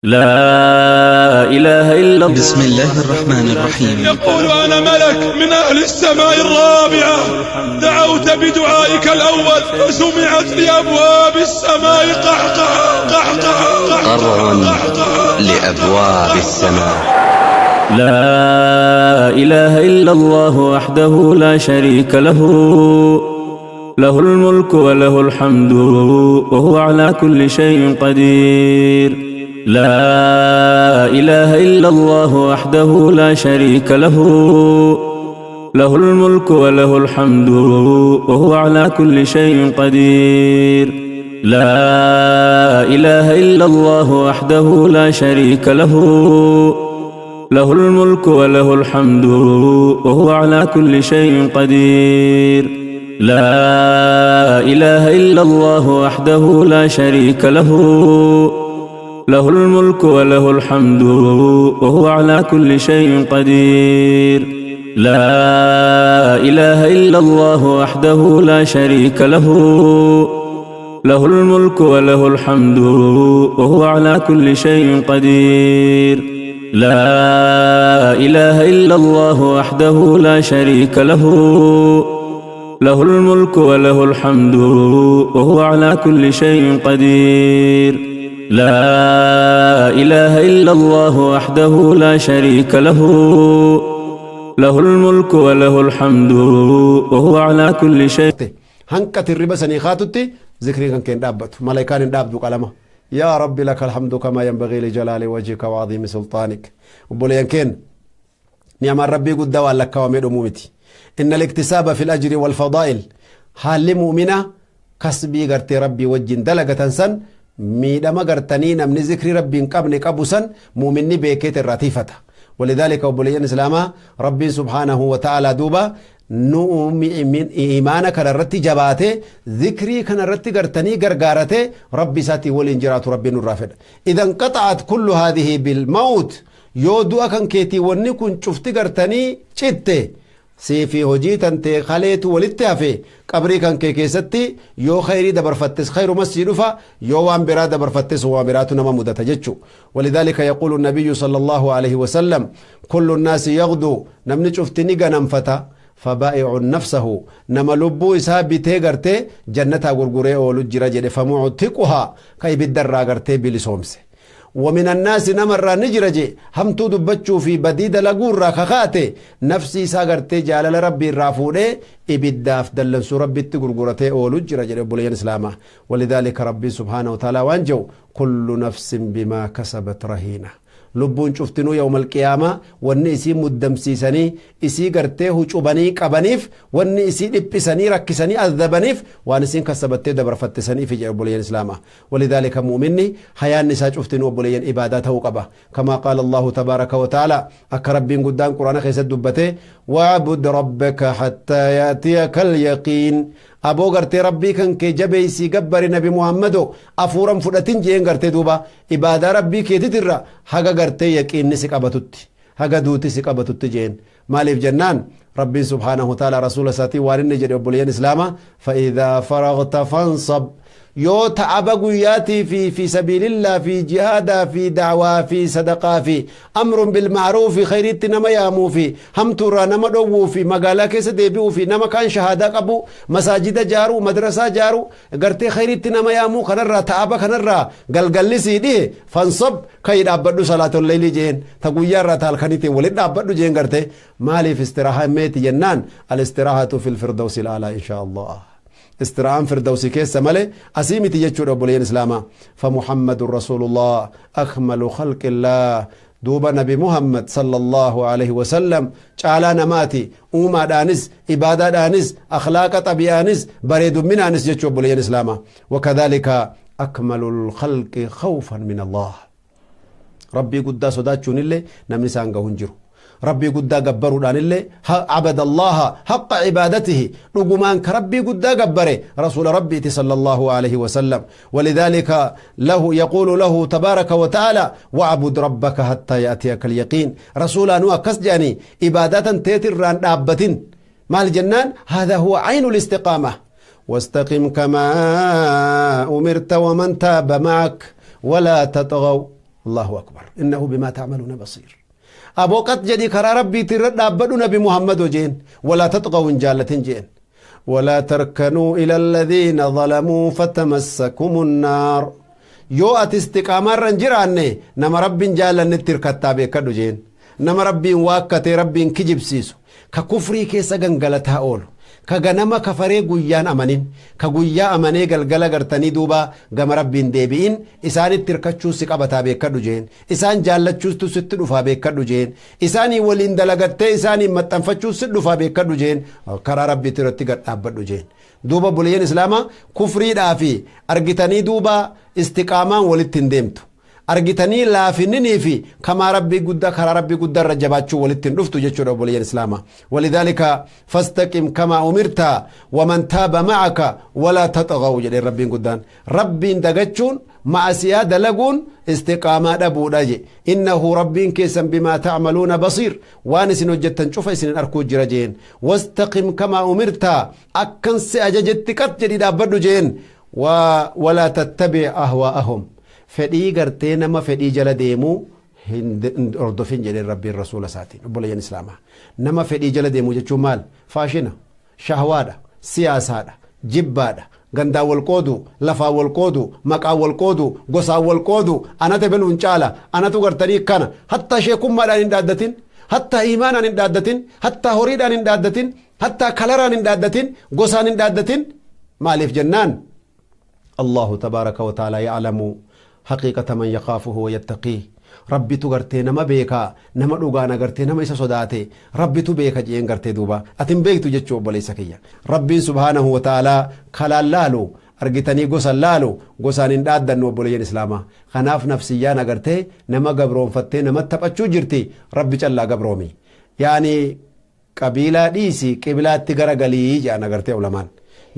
لا إله إلا الله. بسم الله الرحمن الرحيم. يقول أنا ملك من أهل السماء الرابعة، دعوت بدعائك الأول فسمعت لأبواب السماء قعقعة قعقعة قرع قعقعة لأبواب السماء. لا إله إلا الله وحده لا شريك له، له الملك وله الحمد وهو على كل شيء قدير. لا إله إلا الله وحده لا شريك له، له الملك وله الحمد وهو على كل شيء قدير. لا إله إلا الله وحده لا شريك له، له الملك وله الحمد وهو على كل شيء قدير. لا إله إلا الله وحده لا شريك له، له الملك وله الحمد وهو على كل شيء قدير. لا إله إلا الله وحده لا شريك له، له الملك وله الحمد وهو على كل شيء قدير. لا إله إلا الله وحده لا شريك له، له الملك وله الحمد وهو على كل شيء قدير. لا إله إلا الله وحده لا شريك له، له الملك وله الحمد وهو على كل شيء. Hanqati hirriba sanii kaatutti zikrii kan kee hin dhaabbatu, malaayikaan hin dhaabdu qalama. يا رب لك الحمد كما ينبغي لجلال وجهك وعظيم سلطانك. Obboleeyyan keenya, ni'amaan Rabbii guddaa waan lakkaawamee dhumuu miti. إن الاكتساب في الأجر والفضائل, haalli mu'mina kasbii gartee Rabbii wajjin dalagatan san, miidhama gartanii namni zikrii Rabbii hin qabne qabu san muuminni beekeet irraa tiifata. ولذلك obboleeyyan islaamaa, Rabbiin سبحانه وتعالى duuba nu imaana kana irratti jabaate, zikrii kana irratti gartanii gargaarate, Rabbi isaatii waliin jiraatu Rabbiin nurraa fedha. إذا انقطعت كل هذه بالموت, yoo du'a kan keetii wanni kun cufti gartanii citte, siifi hojii tantee kaleetu walitti hafe qabrii kan kee keessatti, yoo khayrii dabarfattes khayrumas sii dhufa, yoo waan biraa dabarfattes waan biraatu nama mudata jechu. ولذلك يقول النبي صلى الله عليه وسلم: كل الناس يغدو, namni cuftini ganamfata, فبائع نفسه, nama lubbuu isaa bitee gartee jannataa gurguree oolu jira jedhe, فمعتقها, ka ibiddarraa gartee bilisoomse. ومن الناس, namarraa ni jira je, hamtuu dubbachuu fi badii dalaguu irraa kakaate, nafsi isaa gartee jaalala Rabbii irraa fuudhee ibiddaaf dallansuu Rabbitti gurguratee oolu jira jedhe. Obboleeyyan islaamaa, ولذلك Rabbiin سبحانه وتعالى waan jedhu: كل نفس بما كسبت رهينة. Lubbuun cuftinuu يوم القيامة wanni isii muddamsiisanii, isii gartee hucubanii qabaniif, wanni isii dhiphisanii rakkisanii azabaniif, waan isiin kasabattee dabarfatte saniif jedhe. Obboleeyyan islaamaa, ولذلك mu'minni hayaanni isaa cuftinuu, obboleeyyan, ibaadaa ta'uu qaba. كما قال الله تبارك وتعالى, akka Rabbiin guddaan Quraana keessatti dubbate: واعبد ربك حتى يأتيك اليقين. Aboo, gartee Rabbii kan kee jabeeysii gabbari, Nabi Muhammado, afuuran fudhatin jeen. Gartee duuba ibaadaa Rabbii keetitirra haga gartee yaqiinni si qabatutti, haga duuti si qabatutti jeen. Maaliif jennaan, Rabbiin سبحانه وتعالى rasuula isaatii waan inni jedhe, obboleeyyan islaama: فإذا فرغت فانصب. Yoo ta'aba guyyaatii fi في سبيل الله fi jihaadaa fi dacwaa fi sadaqaa fi أمر بالمعروف, khayriitti nama yaamuu fi hamtuurraa nama dhowwuu fi magaalaa keessa deebi'uu fi nama kaan shahaadaa qabu, masaajida jaaruu, madrasaa jaaruu, gartee khayriitti nama yaamuu kanarraa, ta'aba kanarraa galgalli sii dhihe, فانصب, kayi dhaabbadhu, صلاة الليل jeen, ta guyyaarraa ta halkaniitiin walit dhaabbadhu jeen. Gartee maaliif istiraahaa meeti jennaan, الاستراحة في الفردوس الأعلى إن شاء الله. Istirahaan firdawsi keessa male asii miti jechuudha. Obboleeyyan islaamaa, فمحمد رسول الله أكمل خلق الله. Duuba Nabi Muhammad صلى الله عليه وسلم caalaa namaati, uumaadhaanis, ibaadaadhaanis, akhlaaqa xabi'aanis, bareedumminaanis jechuu. Obboleeyyan islaamaa, وكذلك أكمل الخلق خوفا من الله. Rabbii guddaa sodaachuun illee namni isaan gahu hin jiru. Rabbii guddaa gabbaruudhaan illee, عبد الله حق عبادته, dhugumaan ka Rabbii guddaa gabbare rasuula Rabbiiti صلى الله عليه وسلم. ولذلك له يقول له تبارك وتعالى: واعبد ربك حتى يأتيك اليقين. Rasuulaanuu akkas jedhanii, ibaadatan teetirraan dhaabbatin. Maal jennaan, هذا هو عين الاستقامة. واستقم كما أمرت ومن تاب معك ولا تطغوا. Allahu akbar, innahu bimaa ta'maluuna basiir. Aboo qat jedhii karaa rabbiitti irra dhaabbadhu nabi Muhammad jeen. Walaa taxqaw, hin jaallatin jeen. Walaa tarkanuu ila alladhiina zalamuu fatamassakumu nnaar. Yoo ati istiqaamaa irra hin jiraanne, nama rabbiin jaallannetti hirkattaa beekadhu jeen. Nama rabbiin waakkatee rabbiin kijibsiisu, ka kufrii keessa gangalataa oolu, ka ganama kafaree guyyaan amanin, ka guyyaa amanee galgala gartanii duuba gama rabbiin deebi'in, isaanitti hirkachuu si qabataa beekadhu jeen. Isaan jaallachuustu sitti dhufaa beekadhu jeen. Isaanii waliin dalagattee isaaniin maxxanfachuu si dhufaa beekadhu jeen. Karaa rabbiitti irratti gad dhaabbadhu jeen. Duuba buleeyyan islaamaa, kufriidhaa fi argitanii duuba istiqaamaan walitti hin deemtu. Argitanii laafininii fi kamaa rabbii guddaa karaa rabbii guddaa irra jabaachuu walitti hin dhuftu jechuudha obboleeyyan islaamaa. Walidhaalika fastaqim kamaa umirta waman taaba ma'aka walaa taxagaw jedheen rabbiin guddaan. Rabbiin dagachuun, ma'asiyaa dalaguun istiqaamaa dhabuudha je. Innahu rabbiin keessan bimaa ta'maluuna basiir, waan isin hojjettan cufa isin arkuu jira jeen. Wastaqim kamaa umirta, akkan si ajajetti qat jedhii dhaabbadhu jeen. Walaa tattabi ahwaa'ahum, fedhii gartee nama fedhii jala deemuu hin hordofin jedheen rabbiin rasuula isaatiin. Obboleeyyan islaamaa, nama fedhii jala deemuu jechuun maal? Faashina, shahwaadha, siyaasaadha, jibbaadha, gandaan wal qoodu, lafaan wal qoodu, maqaan wal qoodu, gosaan wal qoodu, anatu beluun caala, anatu gartanii kana, hattaa sheekummaadhaan hin dhaaddatin, hattaa imaanaan hin dhaaddatin, hattaa horiidhaan hin dhaaddatin, hattaa kalaraan hin dhaaddatin, gosaan hin dhaaddatin. Maaliif jennaan, Allahu tabaaraka wa ta'ala ya'lamu haqiiqata man yakhaafuhu wa yattaqii. Rabbitu gartee nama beekaa, nama dhugaan agartee nama isa sodaate rabbitu beeka jeen gartee. Duuba ati hin beektu jechuu obboleessa kiyya. Rabbiin subhaanahu wa ta'aalaa kalaan laalu, argitanii gosan laalu, gosaan hin dhaaddannu obboleeyyan islaamaa. Kanaaf nafsiyyaan agartee nama gabroonfattee nama taphachuu jirti. Rabbi callaa gabroomi, yaani qabiilaa dhiisi, qibilaatti garagalii jedhan agartee ulamaan.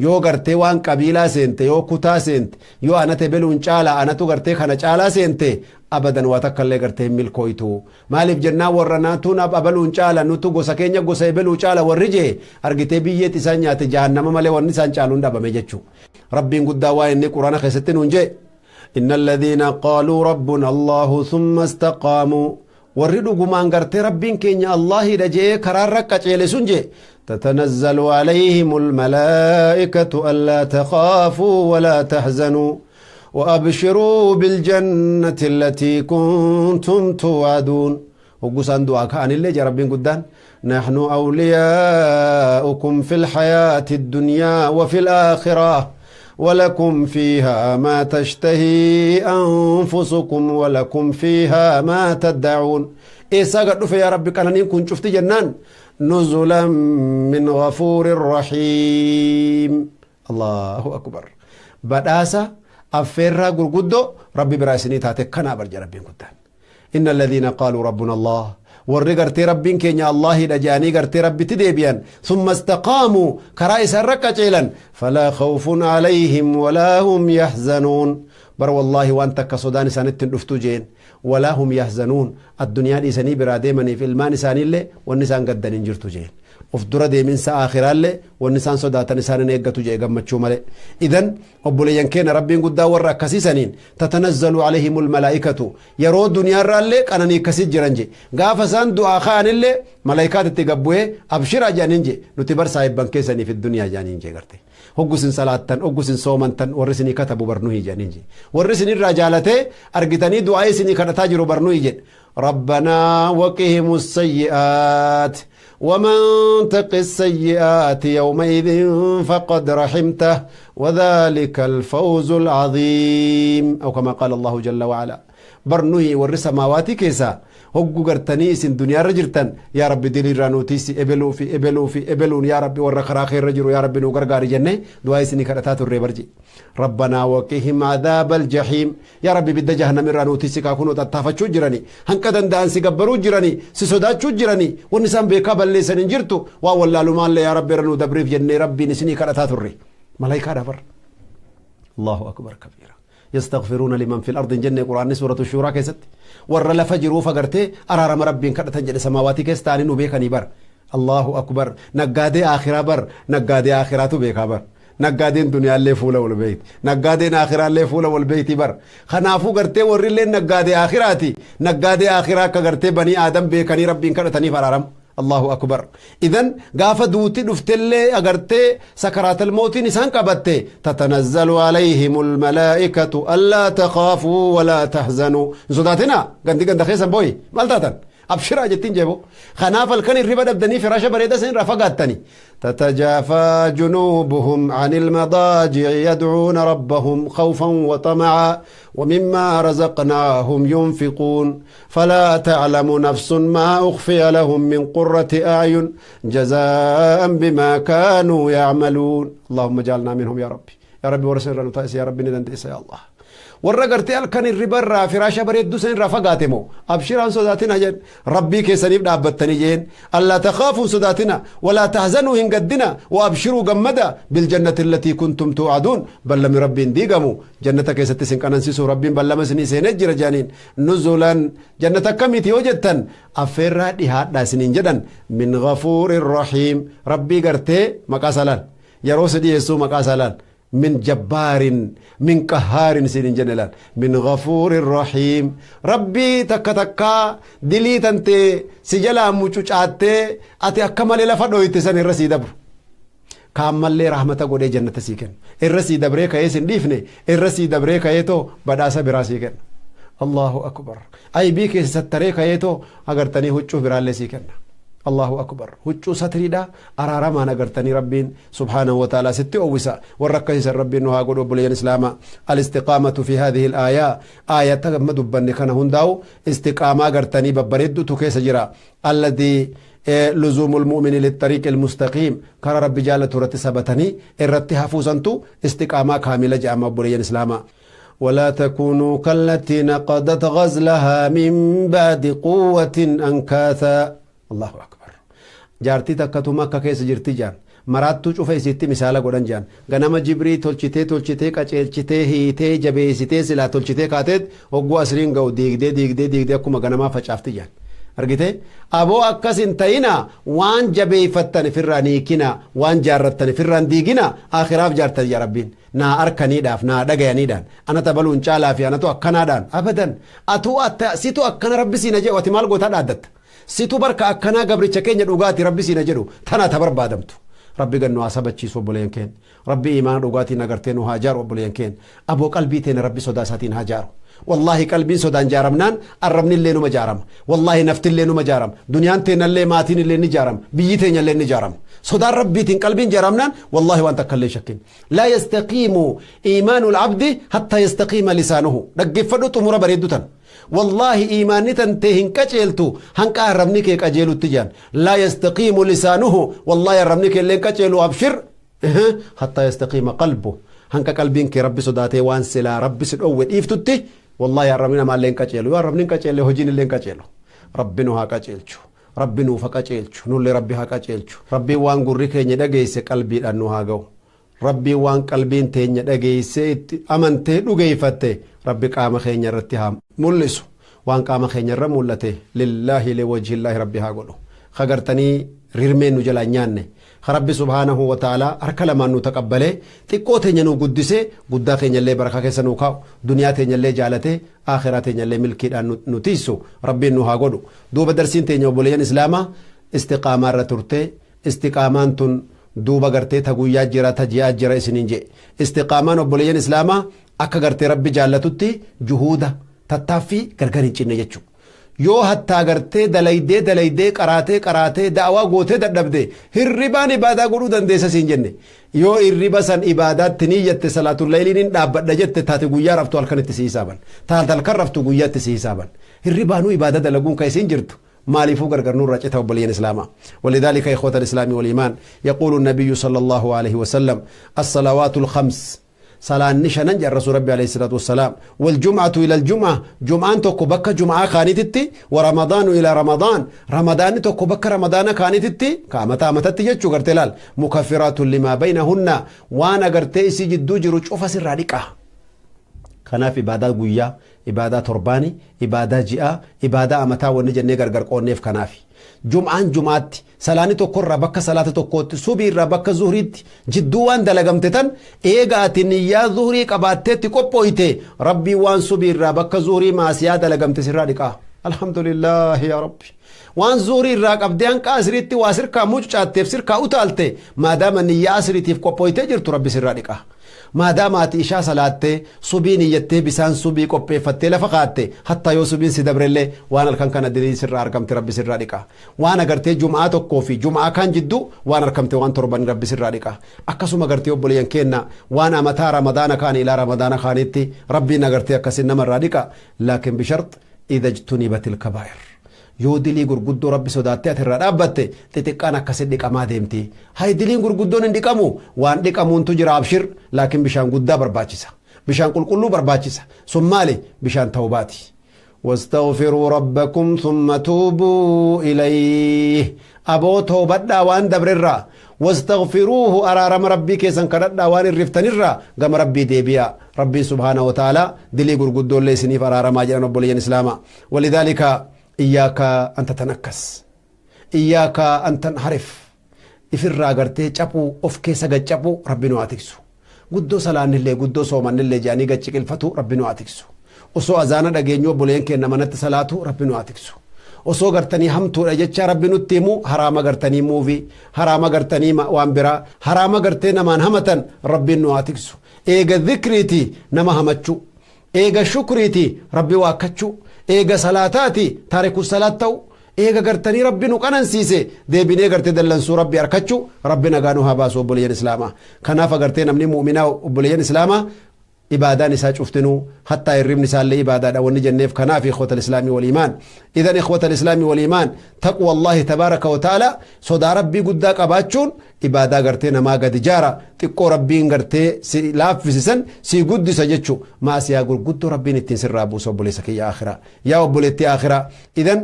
Yoo gartee waan qabiilaa seente, yoo kutaa seente, yoo anate beluun caalaa, anatu gartee kana caalaa seente, abadan waa takka illee gartee hin milkooytu. Maaliif jennaan, warra naatuun abaluun caala, nutu gosa keenya gosa ebeluu caala warri jee argitee biyyeetti isaan nyaate jahannama malee wanni isaan caaluun dhabame jechuu. Rabbiin guddaa waa inni quraana keessatti nuun jee: إن الذين قالوا ربنا الله ثم استقاموا, warri dhugumaan gartee rabbiin keenya Allaahidha jee karaarra qaceele sun jee, تتنزل عليهم الملائكة ألا تخافوا ولا تحزنوا وأبشروا بالجنة التي كنتم توعدون. وقسان دعاء كأن اللي جا ربين قدان: نحن أولياؤكم في الحياة الدنيا وفي الآخرة ولكم فيها ما تشتهي أنفسكم ولكم فيها ما تدعون. إيسا قد يا ربي كان كن شفت جنان؟ نزلا من غفور رحيم. الله أكبر. بداسة أفرا قرقدو ربي براسني تاتي كنا برجع ربي قدان. إن الذين قالوا ربنا الله, warri gartee rabbiin keenya Allaahidha jedhanii gartee rabbitti deebi'an, ثم استقاموا, karaa isaan qaceelan, فلا خوف عليهم ولا هم يحزنون. Bar wallaahi waan takka sodaan isaanitti hin dhuftu jeen. ولا هم يحزنون, addunyaa dhiisanii biraa deemaniif ilmaan isaaniillee wanni isaan gaddan hin jirtu jeen. Of dura deeminsa aakhiraallee wanni isaan sodaatan isaan hin eeggatu jee gammachuu malee. Idan obboleeyyan keenya, rabbiin guddaa warra akkasiisaniin تتنزل عليهم الملائكة, yeroo duniyaarraallee qananii akkasii jiran je. Gaafa isaan du'aa ka'anillee malaayikaat itti gabbu'ee abshiraa jedhaniin je. Nuti bar saahibban keessaniif duniyaa jedhaniin je. Garte hoggusin salaattan, hoggusin soomantan, warri isinii katabu barnuhi jedhaniin je. Warri isinirraa jaalatee argitanii du'aa isinii kadhataa jiru barnuhi jedhe. ربنا وقهم السيئات ومن تق السيئات يومئذ فقد رحمته وذلك الفوز العظيم، أو كما قال الله جل وعلا. Barnuhi warri samaawaati keessa hoggu gartanii isin duniyaarra jirtan, yaa rabbi diliirraa nuutiisi, ebeluu fi ebeluu fi ebeluun, yaa rabbi warra karaa keerra jiru yaa rabbi nuu gargaari jenne du'aa isinii kadhataa turre barji. ربنا وقهم عذاب الجحيم, yaa rabbi bidda jahannam irraa nuutiisi, kaa kunoo tattaafachuu jirani, hanqa danda'an si gabbaruu jirani, si sodaachuu jirani, wanni isaan beekaa balleessan hin jirtu, waa wallaalumaallee yaa rabbi irra nuu dabriif jennee rabbiin isinii kadhataa turre malaayikaadha bar. الله أكبر كبيرا. يستغفرون لمن في الأرض جنة قرآن سورة الشورى كيست ور لفجروا فقرتي أرارم ربين كرتن جل سماواتي كيستاني نبيكني بر. الله أكبر. نقادي آخرة بر، نقادي آخرة بيكا بر. Naggaadeen duniyaallee fuula wal beeyti. Naggaadeen aakhiraallee fuula wal beeyti bar. Kanaafuu gartee warrillee naggaadee aakhiraati. Naggaadee aakhiraa akka gartee banii aadam beekanii rabbiin kadhataniif araaramu. Allahu akbar. Idan gaafa duuti dhuftellee agartee sakaraatal mootiin isaan qabatte tatanazzalu alayhimul malaa'ikatu allaa takhaafuu walaa tahzanuu. Hin sodaatinaa gandi ganda keessan booyi maal taatan? Abshiraa jettiin jeebo. Kanaaf halkan hirriba dhabdanii firaasha bareeda isin irraa fagaattani. تتجافى جنوبهم عن المضاجع يدعون ربهم خوفا وطمعا ومما رزقناهم ينفقون فلا تعلم نفس ما أخفي لهم من قرة أعين جزاء بما كانوا يعملون. اللهم اجعلنا منهم يا ربي. يا ربي ورسل رنطائس يا ربي ندندئس يا الله. Warra gartee halkan hirriba irraa firaasha bareedduu san irraa fagaate moo abshiraan sodaatina jedhan rabbii keessaniif dhaabbattanii jeen allaa takhaafuun sodaatina walaa tahzanuu hin gaddina wa abshiruu gammada biljannati allatii kuntum tuucaduun ballami rabbiin diigamu jannata keessatti isin qanansiisu rabbiin ballama isinii seenee jira jedhaniin nuzulan jannata akkamiiti yoo jettan affeerraa dhihaadhaa isiniin jedhan min ghafuurin rahiim rabbii gartee maqaa isaa laal yeroo si dhiyeessuu maqaa isaa laal من جبار من قهار سين جنلان من غفور رحيم ربي تكا تكا دلي تنتي سجلا مچوچاتي اتي اكمل لفدويت سن الرسي دبر كامل رحمته غودي جنة سيكن الرسي دبري كاي سن ديفني الرسي دبري كايتو بداسا براسيكن الله اكبر اي بيك ستري كايتو اگرتني هچو برالي سيكن الله أكبر هجو ستريدا أرارما نقرتني ربين سبحانه وتعالى ست أوسا والركيس ربين نها قد أبلي الإسلام الاستقامة في هذه الآية آية مدبن كان هنداو استقامة قرتني ببرد تكيس جرا الذي لزوم المؤمن للطريق المستقيم كان رب جالة رت سبتني الرتها فوزنتو استقامة كاملة جاء أبلي الإسلام ولا تكونوا كالتي نقضت غزلها من بعد قوة أنكاثا الله أكبر jaartii takkatuma akka keessa jirti jaan maraattuu cufa isitti misaala godhan jaan ganama jibrii tolchitee tolchitee qaceelchitee hiitee jabeessitee silaa tolchitee kaateet hogguu asriin ga'u diigdee diigdee diigdee akkuma ganamaa facaafti jaan argite aboo akkas hin ta'ina waan jabeeffattan ifirraa niikina waan jaarrattan ifirraan diigina akhiraaf jaartan yaa rabbiin naa arkaniidhaaf naa dhagayaniidhaan ana tabaluun caalaa fi anatu akkanaadhaan abadan atuu situ akkana rabbi siina jedhu ati maal gootaa dhaaddatta situ barka akkanaa gabricha keenya dhugaati rabbi siina jedhu tana ta barbaadamtu rabbi gannu haa sabachiisu obboleeyyan keenya rabbi imaana dhugaatiin agartee nu haa jaaru obboleeyyan keenya aboo qalbii teenya rabbi sodaa isaatiin haa jaaru والله قلبين سودان جارمنان الربن اللي نما جارم والله نفت اللي نما جارم دنيان تين اللي ماتين اللي نجارم بيتين اللي نجارم سودان ربي تين قلبين جارمنان والله وانت كل شكين لا يستقيم ايمان العبد حتى يستقيم لسانه دغفدو طمره بريدوتن والله إيماني تنتهن كجلتو هنك أهربني كي كجلو تجان لا يستقيم لسانه والله يربني كي لين كجلو أبشر حتى يستقيم قلبه هنك قلبين كي ربي صداتي وان سلا ربي سدوت إفتتي والله يربنا ما لين كجلو يا ربني كجلو هجين لين كجلو ربي نوها كجلتو ربي نوفا كجلتو نولي ربي ها كجلتو ربي وان غوري كي ندغيس قلبي أنوها جو ربي وان قلبين تين ندغيس أمنتي دوغيفتي ربي قام خين رتها ملسو وان قام خين رمولته لله لوجه الله ربي هاغلو خغرتني ريرمين نجلا نيانه ربي سبحانه وتعالى أركل ما نتقبله تقوته نو قدسه قدا خين اللي بركة كسنوكاو دنيا تين اللي جالته آخرة تين اللي ملكي نتيسو ربي نو هاغلو دوب درسين تين يوبولين إسلاما استقامة رترته استقامان تن دوبا غرتي تغويا جرا تجيا جرا اسنين استقامان وبولين إسلاما akka gartee rabbi jaallatutti juhuuda tattaaffii gargar hin cinne jechuudha. Yoo hattaa gartee dalaydee dalaydee qaraatee qaraatee da'awaa gootee dadhabde hirribaan ibaadaa godhuu dandeessa siin jenne. Yoo hirriba san ibaadaatti niyyatte salaatul layliin hin dhaabbadha jette taate guyyaa raftu halkan itti si hisaaban. Taate halkan raftu guyyaa itti si hisaaban. Hirribaanuu ibaadaa dalaguun kan isiin jirtu. مالفو غرغر نور رجته وبلين إسلاما ولذلك إخوة الإسلام والإيمان يقول النبي صلى الله عليه وسلم الصلوات الخمس صلاة نشان الرسول ربي عليه الصلاة والسلام والجمعة إلى الجمعة جمعان توكو بكا جمعة خانتتي ورمضان إلى رمضان رمضان توكو بكا رمضان خانتتي كامتا متتي جتشو غرتلال مكفرات لما بينهن وانا غرتي سي جدو جرو شوفا سر كان في إبادة قوية إبادة ترباني إبادة جاء إبادة أمتا ونجن نيغر غرقون نيف كنافي Jum'aan jumaatti salaanni tokkorraa bakka salaata tokkootti subiirraa bakka zuhriitti jidduu waan dalagamte tan eega ati niyyaa zuhrii qabaatteetti qophooyte rabbii waan subiirraa bakka zuhrii maasiyaa dalagamte sirraa dhiqaa. Alhamdulillah yaa rabbi. Waan zuhrii irraa qabdee hanqa asiriitti waa sirkaa mucucaatteef sirkaa utaalte maadaama niyyaa asiriitiif qophooytee jirtu rabbi sirraa dhiqaa. Maadaama ati ishaa salaattee subii niyyattee bisaan subii qopheeffattee lafa kaatte hattaa yoo subiin si dabrellee waan halkan kana dilii sirraa argamte rabbi sirraa dhiqa. Waan agartee jum'aa tokkoo fi jum'aa kaan jidduu waan argamte waan torban rabbi sirraa dhiqa. Akkasuma agartee obboleeyyan keenna waan amataa ramadaana kaan ilaa ramadaana kaanitti rabbiin agartee akkasin namarraa dhiqa. Laakiin bishart idha jtunibatil kabaa'ir. Yoo dilii gurguddoo rabbi sodaattee ati irraa dhaabbatte xixiqqaan akkasin dhiqamaa deemti. Hay diliin gurguddoon hin dhiqamu waan dhiqamuuntu jira abshir laakiin bishaan guddaa barbaachisa. Bishaan qulqulluu barbaachisa. Sun maali? Bishaan tawbaati. واستغفروا ربكم ثم توبوا إليه أبو توبدا وان دبررا واستغفروه أرارم ربي كيسن كردا وان الرفتنرا قم ربي ديبيا ربي سبحانه وتعالى دلي غرغدو لي سنيف أرارم أجران ربوليين إسلاما. ولذلك إياك أن تتنكس إياك أن تنحرف إفرا غرتي چapو أوف كيسا چapو ربي نو أتكسو قدو سلان اللي قدو صومان اللي جاني قچك الفتو ربي نو أتكسو osoo azaana dhageenyu obboleen keenya manatti salaatu rabbi nu haa tiksu. Osoo gartanii hamtuudha jecha rabbi nutti himu haraama gartanii muuvii haraama gartanii waan biraa haraama gartee namaan hamatan rabbiin nu haa tiksu. Eega dhikriiti nama hamachuu, eega shukriiti rabbi waakkachuu, eega salaataati taariku salaat ta'u, eega gartanii rabbi nu qanansiise deebinee gartee dallansuu rabbi harkachuu rabbi nagaa nu haa baasu obboleeyyan islaamaa. Kanaaf agartee namni mu'minaa obboleeyyan islaamaa إبادان إسا شفتنو حتى الرمن سال إبادة ونجنف كنا في إخوة الإسلام والإيمان. إذن إخوة الإسلام والإيمان تقوى الله تبارك وتعالى صدى ربي قداك أباتشون إبادة قرتين ما قد جارة تقو ربي قرتي لاف في سن سي قد سجدشو ما سيقول قد ربي نتين سر أبو سبوليسك يا آخرة يا أبوليتي آخرة. إذن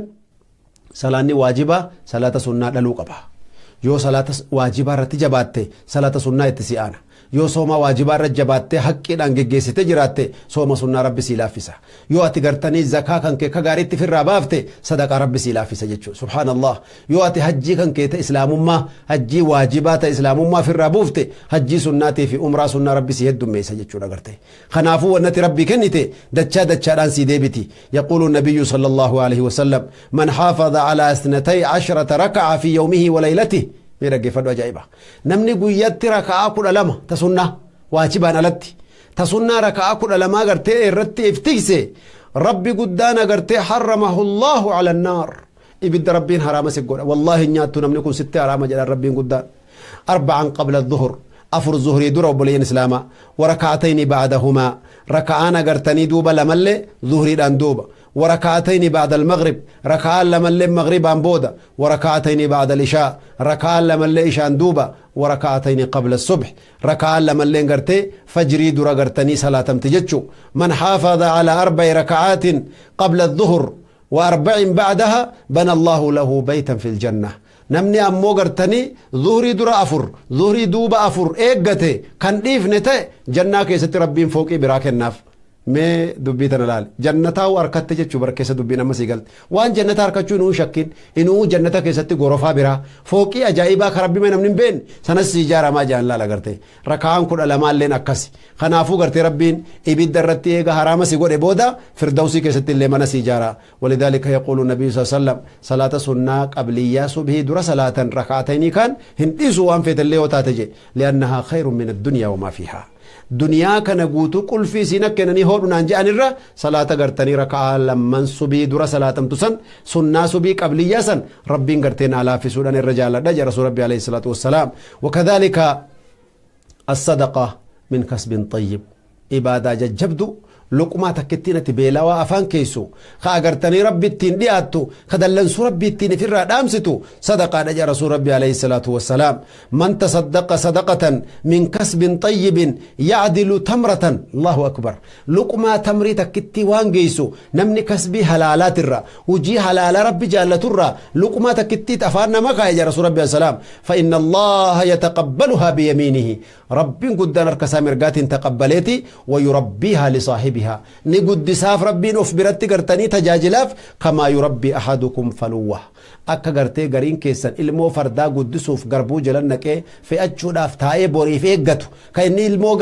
صلاة واجبة صلاة سنة للوقبة يو صلاة واجبة رتجباتي صلاة سنة اتسيانا yoo sooma waajibaa irra jabaattee haqqiidhaan geggeessitee jiraatte sooma sunnaa rabbi sii laaffisa. Yoo ati gartanii zakaa kan kee ka gaariitti firraa baafte sadaqaa rabbi sii laaffisa jechuudha. Subhaanallah. Yoo ati hajjii kan kee ta islaamummaa hajjii waajibaa ta islaamummaa firraa buufte hajjii sunnaatii fi umraa sunnaa rabbi sii heddummeessa jechuudha garte. Kanaafuu wannati rabbi kennite dachaa dachaadhaan sii deebiti. Yaquulu nabiyyu sallallahu alaihi wasallam man xaafaza alaa 12 raka'a fi yawmihi wa laylatihi. Mee dhaggeeffadhu ajaa'iba. Namni guyyaatti raka'aa 12 ta sunnaa waajibaan alatti ta sunnaa raka'aa 12 gartee irratti iftikse rabbi guddaan agartee harramahu Allahu ala annaar. Ibidda rabbiin haraama si godha. Wallaahi nyaattu namni kun sitti haraama jedhan rabbiin guddaan. 4 qabla dhuhur 4 zuhrii dura obboleeyyan islaamaa waraka'atayni ba'dahumaa raka'aan agartanii duuba lamallee zuhriidhaan duuba وركعتين بعد المغرب ركعة لما اللي مغربا بودا وركعتين بعد العشاء ركعة لما اللي عشاء دوبا وركعتين قبل الصبح ركعة لما اللي غرتي فجري درا غرتني صلاة تجتشو. من حافظ على 4 ركعات قبل الظهر و4 بعدها بنى الله له بيتا في الجنة. نمني أمو غرتني ظهري درا 4 ظهري دوبا 4 إيقتي كان ديفنتي جنة كيست ربين فوقي براك الناف. Mee dubbii tana laale jannataa harkatte jechuu bara keessa dubbiin amma sii galte waan jannata harkachuu inuu shakkin inuu jannata keessatti gorofaa biraa fooqii ajaa'ibaa ka rabbi namni hin beekne sanas si ijaaramaa jaan laala garte raka'aan 12 illeen akkasi. Kanaafuu gartee rabbiin ibidda irratti eega haraama si godhe booda firdawsii keessatti illee mana si ijaara. Walidaalika yaquulu nabiyyu sallallahu alaihi wasallam salaata sunnaa qabliyyaa subhii dura salaatan raka'atayni kan hin dhiisu waan feetellee yoo taate je li'annahaa khayrun min addunyaa wamaa fiihaa. Duniyaa kana guutuu qulfii isiin akkenanii hoodhunaan je'an irra salaata gartanii raka'aa 2 subii dura salaatamtu san sunnaa subii qabliyyaa san rabbiin gartee naa laaffisuudhaan irra jaaladha jedha rasuul rabbi alayhi salaatu wassalaam. Wakadhalika as-sadaqa min kasbin tayyib ibaadaa jajjabdu luqmaa takkittiin ati beelawaa afaan keessu ka agartanii rabbi ittiin dhiyaattu ka dallansuu rabbi ittiin ifirraa dhaamsitu sadaqaadha jedha rasuul rabbi alayhi salaatu wassalaam. Man tasaddaqa sadaqatan min kasbin tayyibin yacdilu tamratan. Allahu akbar. Luqmaa tamrii takkittii waan geessu namni kasbii halaalaatirra hujii halaalaa rabbi jaallaturra luqmaa takkittiit afaan nama kaa'e jedha rasuul rabbi alayhi salaam. Fa inna allaha yataqabbaluhaa biyamiinihi rabbiin guddaan harka isaa mirgaatiin taqabbaleeti wa yurabbiihaa lisaahibiha بها نقدساف ربين أف برتي قرتني تجاجلاف كما يربي أحدكم فلوه akka gartee gariin keessan ilmoo fardaa guddisuuf garbuu jala naqee fe'achuudhaaf taa'ee boriif eeggatu kan inni ilmoo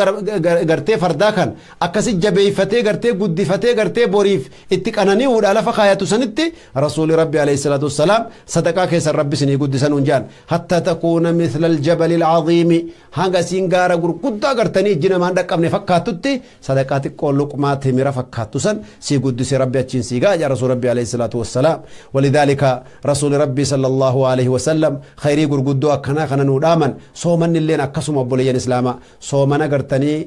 gartee fardaa kan akkasi jabeeffatee gartee guddifatee gartee boriif itti qanani'uudha lafa kaayatu sanitti rasuuli rabbi alayhi salaatu wassalaam sadaqaa keessan rabbi isinii guddisan hun jaan hatta takuuna mithla aljabali alcaziimi hanga isiin gaara gurguddaa gartanii ijji namaan dhaqqabne fakkaattutti sadaqaa xiqqoo luqmaa timira fakkaattu san sii guddise rabbi achiin sii ga'a jaa rasuuli rabbi alayhi salaatu wassalaam. Walidaalika rasuuli rabbi sallallahu alaihi wasallam khayrii gurguddoo akkanaa kana nuu dhaaman. Soomanni illeen akkasuma obboleeyyan islaamaa soomana gartanii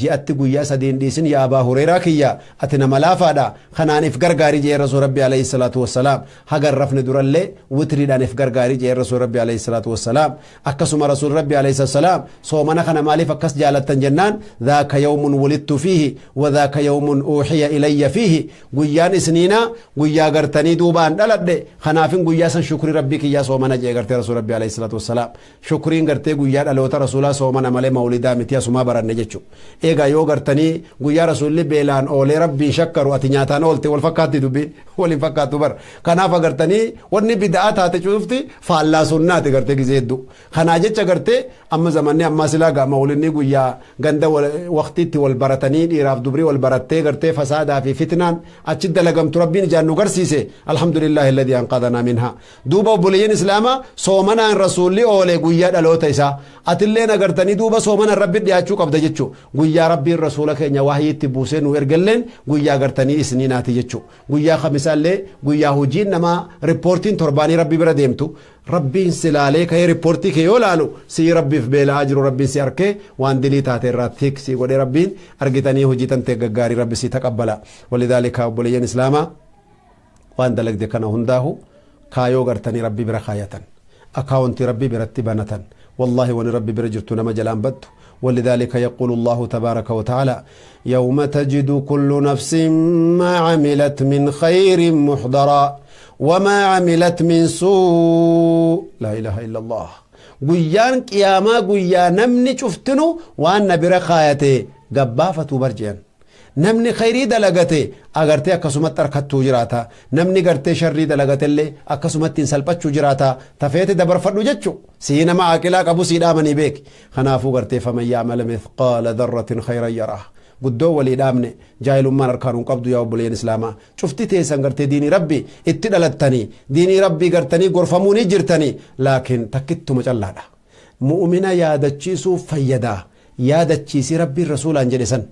ji'atti guyyaa sadiin dhiisin yaa abaa hureeraa kiyya ati nama laafaadha kanaaniif gargaarii jee rasuul rabbi alayhi salaatu wassalaam hagan rafne durallee witriidhaaniif gargaarii jee rasuul rabbi alayhi salaatu wassalaam. Akkasuma rasuul rabbi alayhi salaam soomana kana maaliif akkas jaalattan jennaan dhaaka yawmun wulidtu fiihi wa dhaaka yawmun uuxiya ilayya fiihi guyyaan isniinaa guyyaa gartanii duubaan dhaladhe kanaafin guyyaa san shukrii rabbii kiyyaa soomana jee gartee rasuul rabbi alayhi salaatu wassalaam. Shukriin gartee guyyaa dhaloota rasuulaa soomana malee mawlidaa miti asumaa baranne jechuu. Egaa yoo gartanii guyyaa rasuulli beelaan oolee rabbiin shakkaru ati nyaataan oolte wal fakkaatti dubbiin waliin fakkaattu bar. Kanaaf agartanii wanni bida'aa taate cufti faallaa sunnaati gartee gizee hedduu. Kanaa jecha gartee amma zamanni ammaa silaa gaama walinni guyyaa ganda waqtiitti wal baratanii dhiiraaf dubrii wal barattee gartee fasaadaa fi fitnaan achi dalagamtu rabbiin ijaan nu garsiise alhamdulillahi alladhi anqadhanaa minhaa. Duuba obboleeyyan islaamaa soomanaan rasuulli oolee guyyaa dhaloota isaa atilleen agartanii duuba soomanaan rabbi dhiyaachuu qabda jechuu. Guyyaa rabbiin rasuula keenya wahyiitti buusee nu ergalleen guyyaa gartanii isniinaati jechuu. Guyyaa khamisaallee guyyaa hojiin namaa riippoortiin torbaanii rabbi bira deemtu rabbiin si laalee ka'ee riippoortii kee yoo laalu si rabbiif beela'aa jiru rabbiin si arkee waan dilii taate irraa tiksii godhee rabbiin argitanii hojii tantee gaggaarii rabbi si taqabbala. Walidaalika obboleeyyan islaamaa waan dalagde kana hundaahu kaayoo gartanii rabbi bira kaayatan akaawuntii rabbi biratti banatan والله ون ربي برجرت نما جلان بد. ولذلك يقول الله تبارك وتعالى يوم تجد كل نفس ما عملت من خير محضرا وما عملت من سوء لا إله إلا الله. قيان قياما قيا نمني شفتنو وأن برخايته قبافة برجيان namni khayrii dalagate agartee akkasumatti harkattuu jiraata namni gartee sharrii dalagate illee akkasumatti hin salphachuu jiraata tafeete dabarfadhu jechu sii nama aqilaa qabu sii dhaamanii beeki. Kanaafuu gartee faman ya'mal mithqaala dharratin khayran yarah guddoo walii dhaamne jaahilummaan harkaan hin qabdu yaa obboleeyyan islaamaa cufti teessan gartee diinii rabbii itti dhalattanii diinii rabbii gartanii gorfamuu ni jirtanii laakiin takkittuma callaadha. Mu'mina yaadachiisuuf fayyadaa yaadachiisii rabbiin rasuulaan jedhe san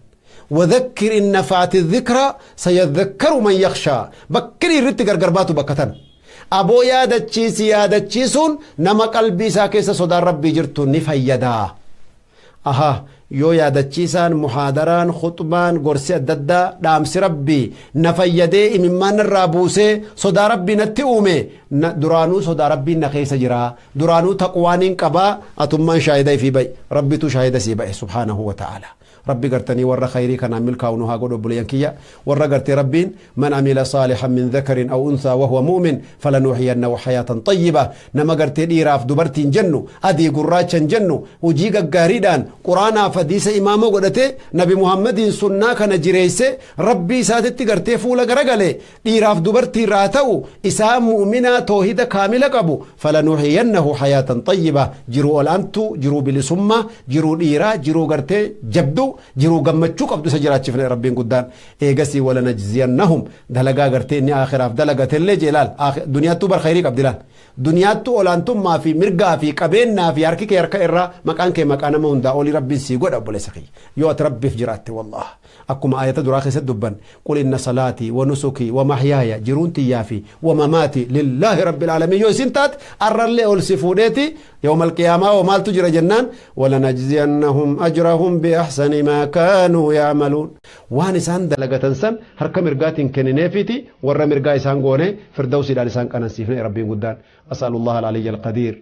وذكر إن نفعت الذكرى سيذكر من يخشى بكري رت غرغرباتو بكتن أبو يادتشيس يادتشيسون نما قلبي ساكيس صدى ربي جرتو نفيدا. أها yoo yaadachiisaan muhaadaraan khuxbaan gorsi adda addaa dhaamsi rabbii na fayyadee imimmaan irraa buusee sodaa rabbii natti uume duraanuu sodaa rabbiin na keessa jira duraanuu taqwaaniin qabaa atummaan shaahida ifii ba'i rabbitu shaahida sii ba'e subhaanahu wa ta'ala. Rabbi gartanii warra khayrii kanaan milkaa'u nu haa godhu obboleeyyan kiyya warra gartee rabbiin man amila saalihan min dhakarin aw unthaa wahuwa mu'min falanuhyiyannahu hayaatan xayyiba nama gartee dhiiraaf dubartiin jennu adii gurraachan jennu hojii gaggaariidhaan quraanaaf hadiisa imaama godhate nabi muhammadiin sunnaa kana jireesse rabbii isaatitti gartee fuula garagale dhiiraaf dubartii irraa ta'u isaa mu'minaa toohida kaamila qabu falanuhyiyannahu hayaatan xayyiba jiruu ol'aantu jiruu bilisummaa jiruu dhiiraa jiruu gartee jabduu jiruu gammachuu qabdu isa jiraachifne rabbiin guddaan eegasii wala najziyannahum dalagaa gartee inni aakhiraaf dalagatellee jeelaal duniyaattuu bar khayrii qabdi laal duniyaattuu olaantummaa fi mirgaa fi qabeennaa fi harki kee harka irraa maqaan kee maqaa nama hundaa olii rabbiin sii godha obboleessa kiyya yoo ati rabbiif jiraatte wallah akkuma ayata duraa keessatti dubban qul inna salaatii wa nusukii wa mahyaaya jiruun tiyyaa fi wa mamaatii lillaahi rabbil aalamiin yoo isin taate arrallee ol si fuudheeti yawma alqiyaamaa wa maaltu jira jennaan walanajziyannahum ajrahum biahsani maa kaanuu ya'maluun waan isaan dalagatan san harka mirgaatiin kennineefiiti warra mirgaa isaan goone firdawsiidhaan isaan qanansiifne rabbiin guddaan. أسأل الله العلي القدير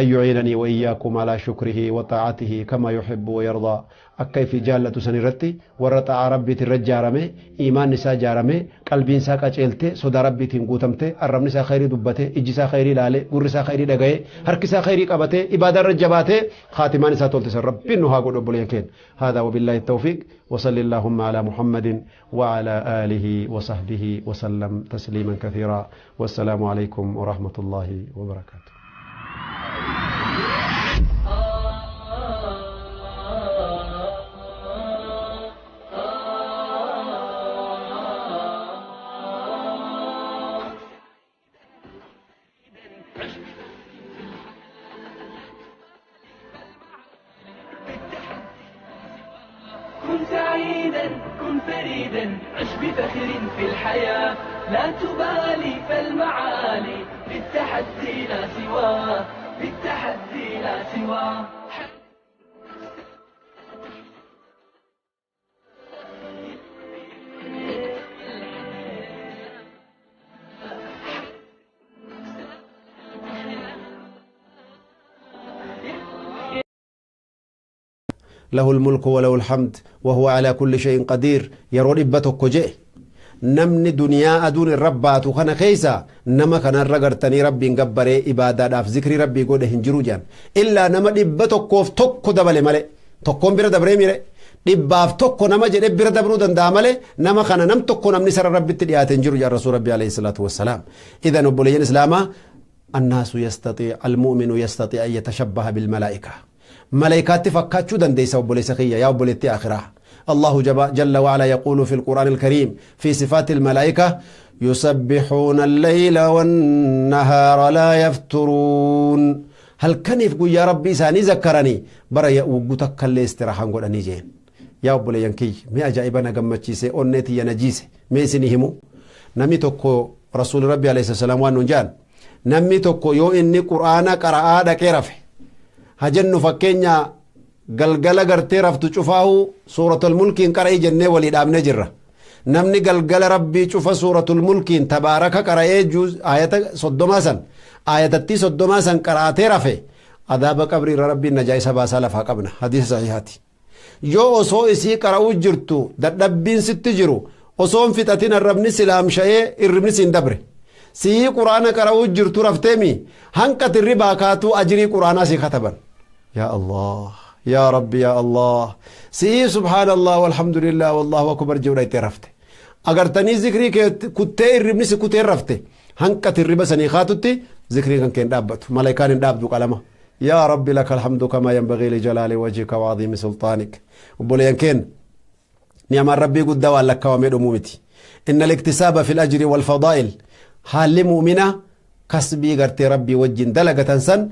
أن يعينني وإياكم على شكره وطاعته كما يحب ويرضى. Akka ifi jaallatu san irratti warra xaa'aa rabbiitiin irra ijaarame, iimaan isaa ijaarame, qalbiin isaa qaceelte, sodaa rabbiitiin guutamte, arrabni isaa khayrii dubbate, ijji isaa khayrii ilaale, gurri isaa khayrii dhagaye, harki isaa khayrii qabate, ibaadaa irra jabaate, khaatimaan isaa tolte san rabbiin nu haa godhu obboleeyyan keenya. هذا وبالله التوفيق وصل اللهم على محمد وعلى آله وصحبه وسلم تسليما كثيرا والسلام عليكم ورحمة الله وبركاته. كن سعيدا كن فريدا عش بفخر في الحياة لا تبالي فالمعالي للتحدي لا سواه للتحدي لا سواه. له الملك وله الحمد وهو على كل شيء قدير. يرون إبتك جئ نمني دنيا أدون الربات وخنا خيسا نما كان الرجرتني ربي نجبره إبادة داف ذكر ربي قوله هنجرو جان إلا نما إبتك كوف تك دبل ملء تكون بير دبره ميره dhibbaaf tokko nama jedhe bira dabruu danda'a malee nama kana nam tokko namni sara rabbitti dhiyaate hin jiru jedha rasuul rabbi alayhi salaatu wassalaam. Idan obboleeyyan islaamaa annaasu yastatii almu'minu yastatii an yatashabbaha bilmalaa'ika. Malaayikaatti fakkaachuu dandeessa obboleessa kiyya yaa obboleettii akhiraa. الله جل وعلا يقول في القرآن الكريم في صفات الملائكة يسبحون الليل والنهار لا يفترون. هل كان يفقوا يا ربي ساني ذكرني برا يوغتك اللي استراحة نقول أني جين يا أبو ينكي مي أجائبنا قمتشيسي أونيتي ينجيسي مي سنهمو نمي توكو رسول ربي عليه السلام وانجان نمي توكو يو إني قرآن قرآ دكيرفه هجن فكينيا galgala gartee raftu cufaahu suuratul mulkiin qara'ii jennee walii dhaabnee jirra. Namni galgala rabbii cufa suuratul mulkiin tabaaraka qara'ee ayata 30 san ayatattii 30 san qara'atee rafe adaaba qabrii irra rabbiin najaa isa baasaa lafaa qabna hadiisa sahihaati. Yoo osoo isii qara'uu jirtu dadhabbiin sitti jiru osoo hin fixatin arrabni silaamsha'ee irribni siin dabre. Sii quraana qara'uu jirtu rafteemi hanqa tirribaa kaatuu ajirii quraanaa sii kataban. Yaa Allah. يا ربي يا الله سي سبحان الله والحمد لله والله أكبر جورا يترفته أجر تاني ذكري كتير ربني سكتير رفته هنكت الربا سني خاتتي ذكري كان كان دابت ملايكان دابدو كلامه يا ربي لك الحمد كما ينبغي لجلال وجهك وعظيم سلطانك وبولين كان نعم ربي قد دوا لك ومن أمومتي إن الاكتساب في الأجر والفضائل حال مؤمنة كسبي غرتي ربي وجن دلقة سن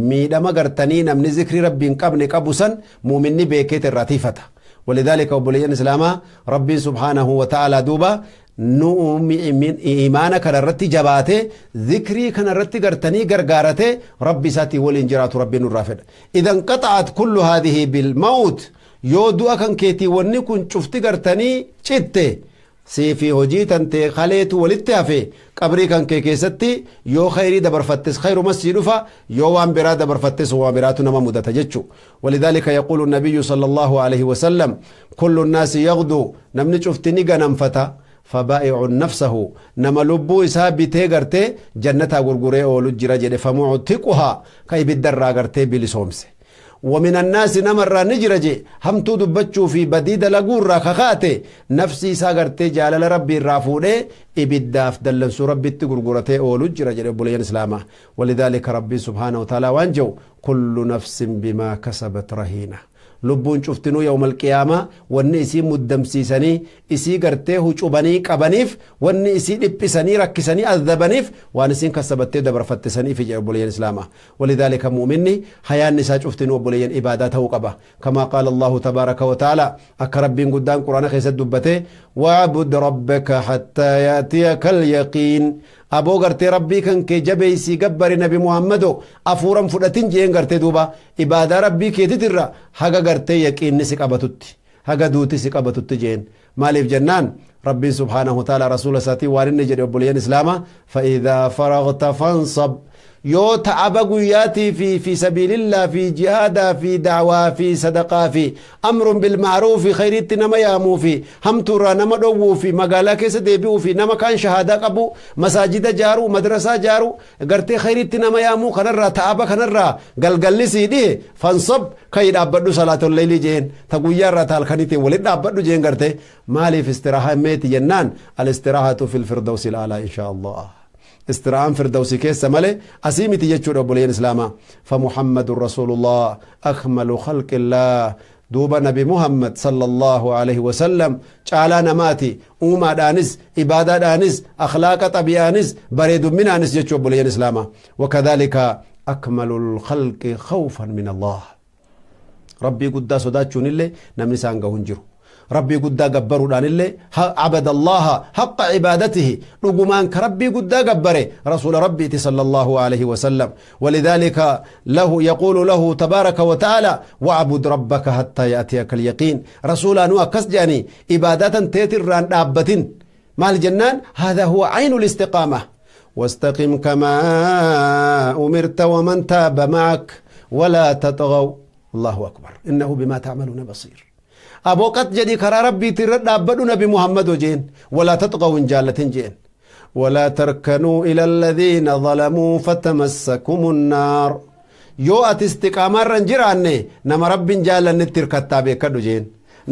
miidhama gartanii namni zikri rabbiin qabne qabu san muuminni beekeet irraa tiifata. ولذلك obboleeyyan islaamaa rabbiin subhaanahu wa ta'ala duuba nu iimaana kana irratti jabaate zikrii kana irratti gartanii gargaarate rabbi isaatii waliin jiraatu rabbiin nurraa fedha. Idan qaxa'at kullu haadhihi bilmawt yoo du'a kan keetii wanni kun cufti gartanii citte siifi hojii tantee kaleetu walitti hafe qabrii kan kee keessatti yoo khayrii dabarfattes khayrumas sii dhufa yoo waan biraa dabarfattes waan biraatu nama mudata jechu. ولذلك يقول النبي صلى الله عليه وسلم كل الناس يغدو namni cufti ni ganamfata فبائع نفسه نما لبو إسا بتي غرتي جنة غرغري أولو جرا جده فمعتقها كي بالدرا غرتي بلسومسه. ومن الناس نمر نجرجي هم تدبتشو في بديد لقور خخاتي نفسي ساغرتي جالل ربي الرافوني إبداف دلنسو ربي تقرقرتي أولو جرجي ربوليان إسلاما. ولذلك ربي سبحانه وتعالى وانجو كل نفس بما كسبت رهينة لبون شفتنو يوم القيامة واني إسي مدمسيسني إسي قرتيه شبني قبنيف واني إسي لبسني ركسني أذبنيف واني سين كسبتي دبر فتسني في جربوليان إسلاما. ولذلك مؤمني حيان نسا شفتنو بوليان إباداته قبا كما قال الله تبارك وتعالى أكرب بين قدام قرآن خيسد دبته واعبد ربك حتى يأتيك اليقين. أبو غرتي ربي كان كي جبيسي قبر نبي محمد أفورم فلتين جين غرتي دوبا إبادة ربي كي تترى حقا غرتي يقين نسك أبتت حقا دوتي سك أبتت جين مالف جنان ربي سبحانه وتعالى رسول ساتي وارن جدي أبوليان إسلاما فإذا فرغت فانصب يو تعب قياتي في سبيل الله في جهاد في دعوة في صدقة في أمر بالمعروف خيرت نما يامو في هم ترى نما دو في مقالة كيس ديبيو في نما كان شهادة قبو مساجد جارو مدرسة جارو قرتي خيرت نما يامو خنرى تعب خنرى قل سيدي فانصب كي دابدو صلاة الليل جين تقويا تال خنيتي ولد دابدو جين قرتي مالي في استراحة ميت جنان الاستراحة في الفردوس الأعلى إن شاء الله استرعان فردوسي كيس مالي أسيمتي يجور أبولين إسلاما فمحمد رسول الله أكمل خلق الله دوبا نبي محمد صلى الله عليه وسلم تعالى نماتي أوما دانس إبادة دانس أخلاق طبيعانس بريد من أنس يجور أبولين إسلاما وكذلك أكمل الخلق خوفا من الله ربي قد صداتشون اللي نمني سانغا هنجرو ربي قد جبروا دان اللي عبد الله حق عبادته رجمان كربي قد جبره رسول ربي صلى الله عليه وسلم ولذلك له يقول له تبارك وتعالى واعبد ربك حتى يأتيك اليقين رسول أنو كسجاني عبادة تيتران دابتين مع الجنان هذا هو عين الاستقامة واستقم كما أمرت ومن تاب معك ولا تطغوا الله أكبر إنه بما تعملون بصير أبو قد جدي كرا ربي ترد أبدو نبي محمد جين ولا تطغوا جالة جين ولا تركنوا إلى الذين ظلموا فتمسكم النار يو أتستقامة رنجراني نما رب جالة نتر كتابي كدو جين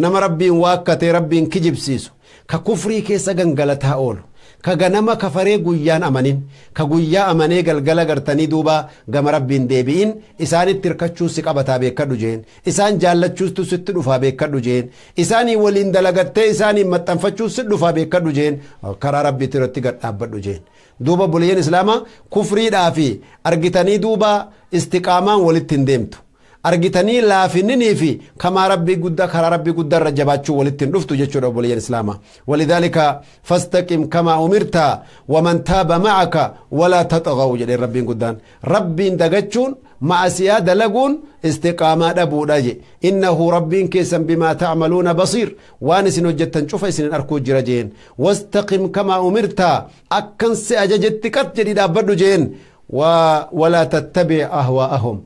نما ربي واكتي ربي كجب سيسو ككفري كيسا غنغلتها أولو كغنما كفري غيان أمانين كغيا أماني غلغلا غرتني دوبا غم ربين ديبين إساني تركچو سقبتا بكدو جين إسان جالچو ست دفا بكدو جين إساني ولين دلغته إساني متنفچو ست دفا بكدو جين كرا ربي ترتي غدابدو جين دوبا بولين إسلاما كفري دافي أرغتني دوبا استقاما ولتين ديمتو أرجتني لا في في كما ربي قد كرا ربي قد رجباتشو ولتن رفتو جتشو رب الإسلام ولذلك فاستقم كما أمرت ومن تاب معك ولا تطغوا جل ربي قدان ربي دغچون مع سيادة لقون استقامة أبو داجي إنه ربي كيسا بما تعملون بصير وانس وجدتن شوف سن أركو جرجين واستقم كما أمرت أكن سأججت كتجدي دابدو جين ولا تتبع أهواءهم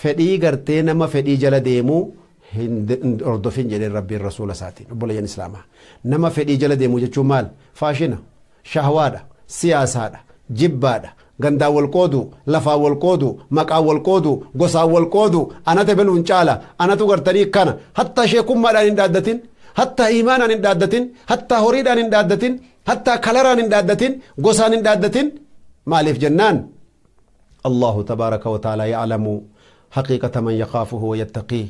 fedhii gartee nama fedhii jala deemuu hin hordofin jedheen rabbiin rasuula isaatiin obboleeyyan islaamaa nama fedhii jala deemuu jechuun maal faashina shahwaadha siyaasaadha jibbaadha gandaan wal qoodu lafaan wal qoodu maqaan wal qoodu gosaan wal qoodu anata beluun caala anatu gartanii kana hatta sheekummaadhaan hin dhaaddatin hatta iimaanaan hin dhaaddatin hatta horiidhaan hin dhaaddatin hatta kalaraan hin dhaaddatin gosaan hin dhaaddatin maaliif jennaan الله تبارك وتعالى يعلم حقيقة من يخافه ويتقيه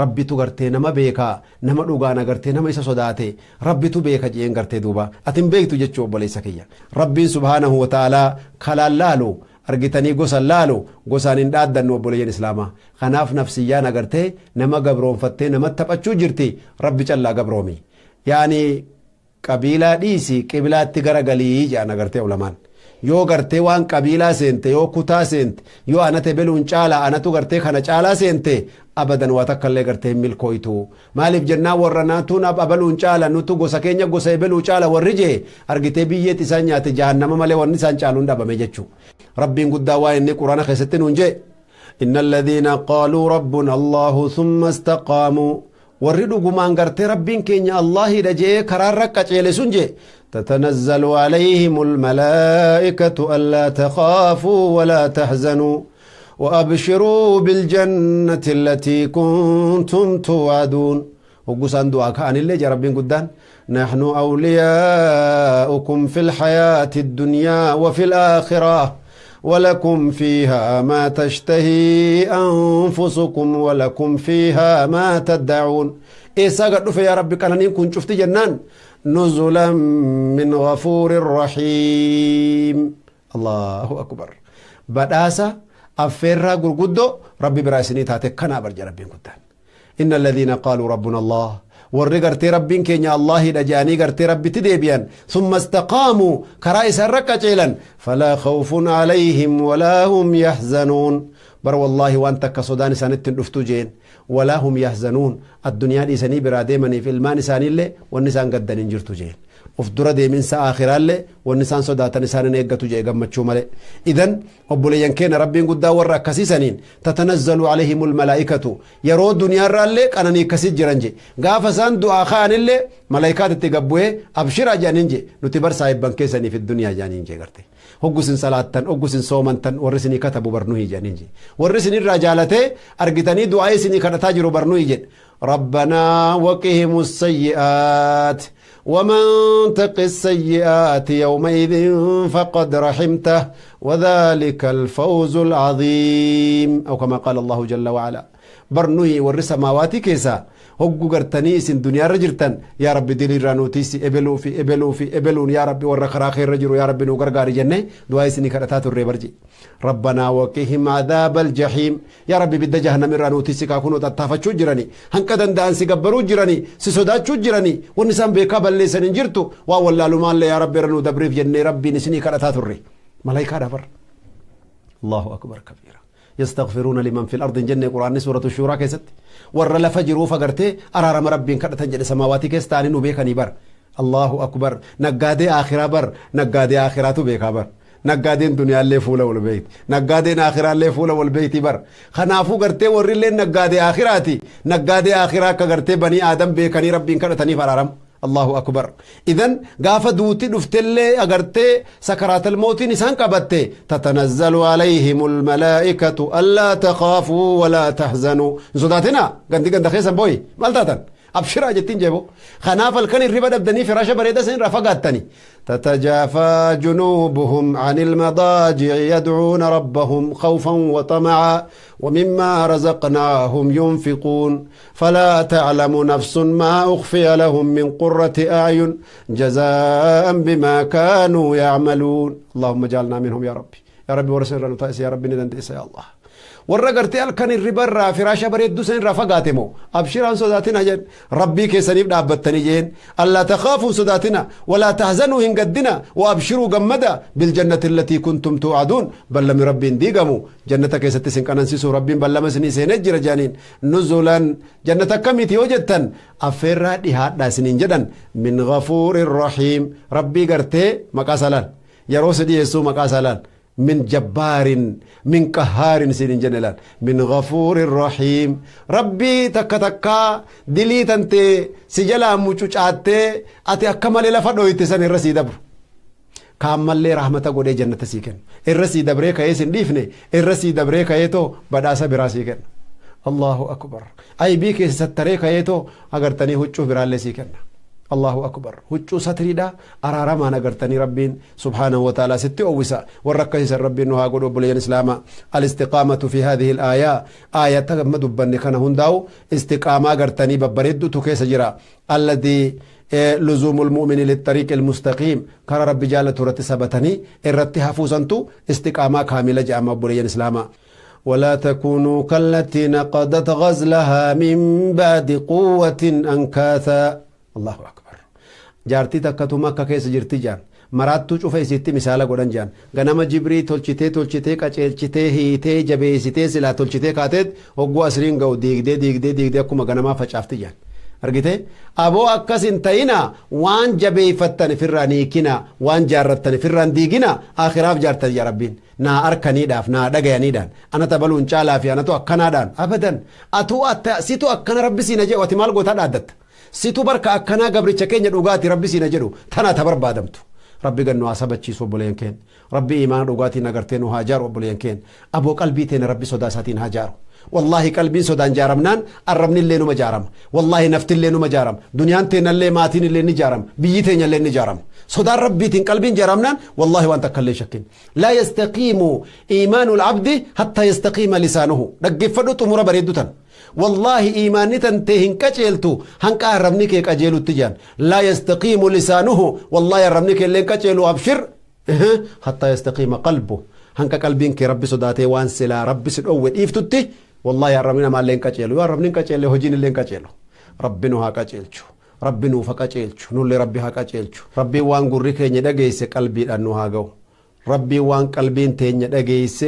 ربي تغرتي نما بيكا نما دوغانا غرتي نما إسا صداتي ربي تبيكا جين غرتي دوبا أتم بيكتو جتشو بوليسا كيا ربي سبحانه وتعالى خلال لالو أرغتني غسل لالو غسان اندادن وبوليين إسلاما خناف نفسيانا غرتي نما غبروم فتي نما تبچو جرتي ربي چلا غبرومي يعني قبيلة ديسي قبلة تغرغلي جانا غرتي علمان yoo gartee waan qabiilaa seente yoo kutaa seente yoo anate beluun caalaa anatu gartee kana caalaa seente abadan waa takka illee gartee milkooytu maaliif jennaan warra naatuun abaluun caala nutu gosa keenya gosa ebeluu caala warri jee argitee biyyeet isaan nyaate jahannama malee wanni isaan caaluun dhabame jechuu rabbiin guddaa waa inni quraana keessatti nuun jee إن الذين قالوا ربنا الله ثم استقاموا warri dhugumaan gartee rabbiin keenya Allaahidha jee karaarra qaceele sun jee تتنزل عليهم الملائكة ألا تخافوا ولا تحزنوا وأبشروا بالجنة التي كنتم توعدون وقسان دعاء كأن اللي جاء ربين قدان نحن أولياؤكم في الحياة الدنيا وفي الآخرة ولكم فيها ما تشتهي أنفسكم ولكم فيها ما تدعون إيه ساقط يا ربي كان كنت شفت جنان نزلا من غفور رحيم الله أكبر بداسة أفرا قرقدو ربي براسني تاتي كنا برجع ربي قدان إن الذين قالوا ربنا الله ورقرتي ربين كينيا الله دجاني قرتي ربي تديبيان ثم استقاموا كرائس الركة فلا خوف عليهم ولا هم يحزنون بر والله وانت كصدان سنتين رفتو جين ولا هم يحزنون الدنيا دي سني برادي مني في المان ساني اللي والنسان قدن انجرتو جين Uf dura deeminsa aakhiraallee wanni isaan sodaatan isaan hin eeggatu jee gammachuu malee. Idan obboleeyyan keenya rabbiin guddaa warra akkasiisaniin tatanazzalu alayhimul malaa'ikatu yeroo duniyaarraallee qananii akkasii jiran je gaafa isaan du'aa ka'anillee malaayikaat itti gabbu'ee abshiraa jedhaniin je nuti bar saahibban keessaniif duniyaa jedhaniin je garte. Hoggusin salaattan hoggusin soomantan warri isinii katabu barnuhi jedhaniin je warri isinirraa jaalatee argitanii du'aa isinii kadhataa jiru barnuhi jedhe. ربنا وقهم السيئات ومن تق السيئات يومئذ فقد رحمته وذلك الفوز العظيم أو كما قال الله جل وعلا. برنوي ور سماواتي كيسا هقو قرتني سن دنيا رجرتن يا رب دلي رانوتيسي إبلو في إبلو في إبلون يا ربي ور خراخي رجرو يا ربي نوغرغاري جنة دعاء سني كرتات الربرجي. ربنا وقهم عذاب الجحيم يا ربي بد جهنم رانوتيسي كاكونو تتافتشو جراني هنكدن دان سيغبرو جراني سيسوداتشو جراني ونسان بيكا بلسن جرتو وا ولا لمان يا ربي رنو دبريف جنة ربي نسني كرتات الري ملائكة دبر. الله أكبر كبيرا. يستغفرون لمن في الأرض جنة قرآن سورة الشورى كيست ور لفجروا فقرتي أرارم ربي كرتن جل سماواتي كيستاني نبيكني بر. الله أكبر. نقادي آخرة بر نقادي آخرة بيكا بر نقادين دنيا اللي فولة والبيت نقادين آخرة اللي فولة والبيت بر خنافو قرتي ور اللي نقادي آخراتي نقادي آخرة كقرتي بني آدم بيكني ربي كرتني فرارم. الله أكبر. إذن قاف دوتي دفتلي أغرتي سكرات الموت نسان قبتي تتنزل عليهم الملائكة ألا تخافوا ولا تحزنوا. زوداتنا غندي غند خيسن بوي مالتاتن أبشر أجتين جيبو خناف الكن الربا دبدني فراشة بريدة سن رفقاتني تتجافى جنوبهم عن المضاجع يدعون ربهم خوفا وطمعا ومما رزقناهم ينفقون فلا تعلم نفس ما أخفي لهم من قرة أعين جزاء بما كانوا يعملون. اللهم اجعلنا منهم يا ربي يا ربي ورسل رنطائس يا ربي ندندئس يا الله. warra gartee halkan hirribarraa firaasha bareedduu san irraa fagaate moo abshiraan sodaatina jedhan rabbii keessaniif dhaabbattanii jeen allaa takhaafuu sodaatina walaa tahzanuu hin gaddina wa abshiruu gammada biljannati allatii kuntum tuucaduun ballami rabbiin diigamu jannata keessatti isin qanansiisuu rabbiin ballama isinii seenee jira jedhaniin nuzulan jannata akkamiiti yoo jettan affeerraa dhihaadhaa isiniin jedhan min ghafuurin rahiim rabbii gartee maqaa salaan yeroo si dhiyeessuu maqaa salaan من جبار من قهار سين جنلان من غفور رحيم ربي تكا تكا دلي تنتي سجلا مچوچاتي اتي اكمل لفدويت سن الرسي دبر كامل رحمته غودي جنة سيكن الرسي دبري كاي سن ديفني الرسي دبري كايتو بداسا براسيكن الله اكبر اي بيك ستري كايتو اگرتني هچو برالي سيكن الله أكبر. هجو ستريدا أرارما نقرتني ربين سبحانه وتعالى ست أوسا والركيس الرب إنها قلوا بلين إسلاما. الاستقامة في هذه الآية آية مدبن كان هنداو استقامة قرتني ببرد تكيس جرا الذي لزوم المؤمن للطريق المستقيم كان رب جالة رت سبتني الرتها فوزنتو استقامة كاملة جاء بلين إسلاما. ولا تكونوا كالتي نقضت غزلها من بعد قوة أنكاثا. الله أكبر. jaartii takkatu makka keessa jirti jaan maraattuu cufa isitti misaala godhan jaan ganama jibrii tolchitee tolchitee qaceelchitee hiitee jabeessitee silaa tolchitee kaateet hogguu asriin ga'u diigdee diigdee diigdee akkuma ganamaa facaafti jaan argite aboo akkas hin ta'ina waan jabeeffattan ifirraa niikina waan jaarrattan ifirraan diigina akhiraaf jaartan yaa rabbiin naa arkaniidhaaf naa dhagayaniidhaan ana tabaluun caalaa fi anatu akkanaadhaan abadan atuu situ akkana rabbi siina jedhu ati maal gootaa dhaaddatta situ barka akkanaa gabricha keenya dhugaati rabbi siina jedhu tana ta barbaadamtu rabbi gannu haa sabachiisu obboleen keen rabbi imaana dhugaatiin agartee nu haa jaaru obboleen keen aboo qalbii teena rabbi sodaa isaatiin haa jaaru والله قلبين سودان جارمنان الربن اللي نما جارم والله نفت اللي نما جارم دنيان تين اللي ماتين اللي نجارم بيتين اللي نجارم سودان ربيتين قلبين جارمنان والله وانت كل شكين لا يستقيم ايمان العبد حتى يستقيم لسانه دغفدو طمره بريدوتن والله إيماني تنتهن كجلتو هنك أرمنيك كجلو تجان لا يستقيم لسانه والله أرمنيك اللي كجلو أبشر حتى يستقيم قلبه هنك قلبين كربي صداتي وان سلا ربي سدوت إفتتي والله يا ربنا ما اللي كجلو يا ربنا كجلو هجين اللي كجلو ربي نوها كجلتو ربي نوفا كجلتو نولي ربي ها كجلتو ربي وان غوري كيني دغيس قلبي أنوها جو ربي وان قلبين تيني دغيس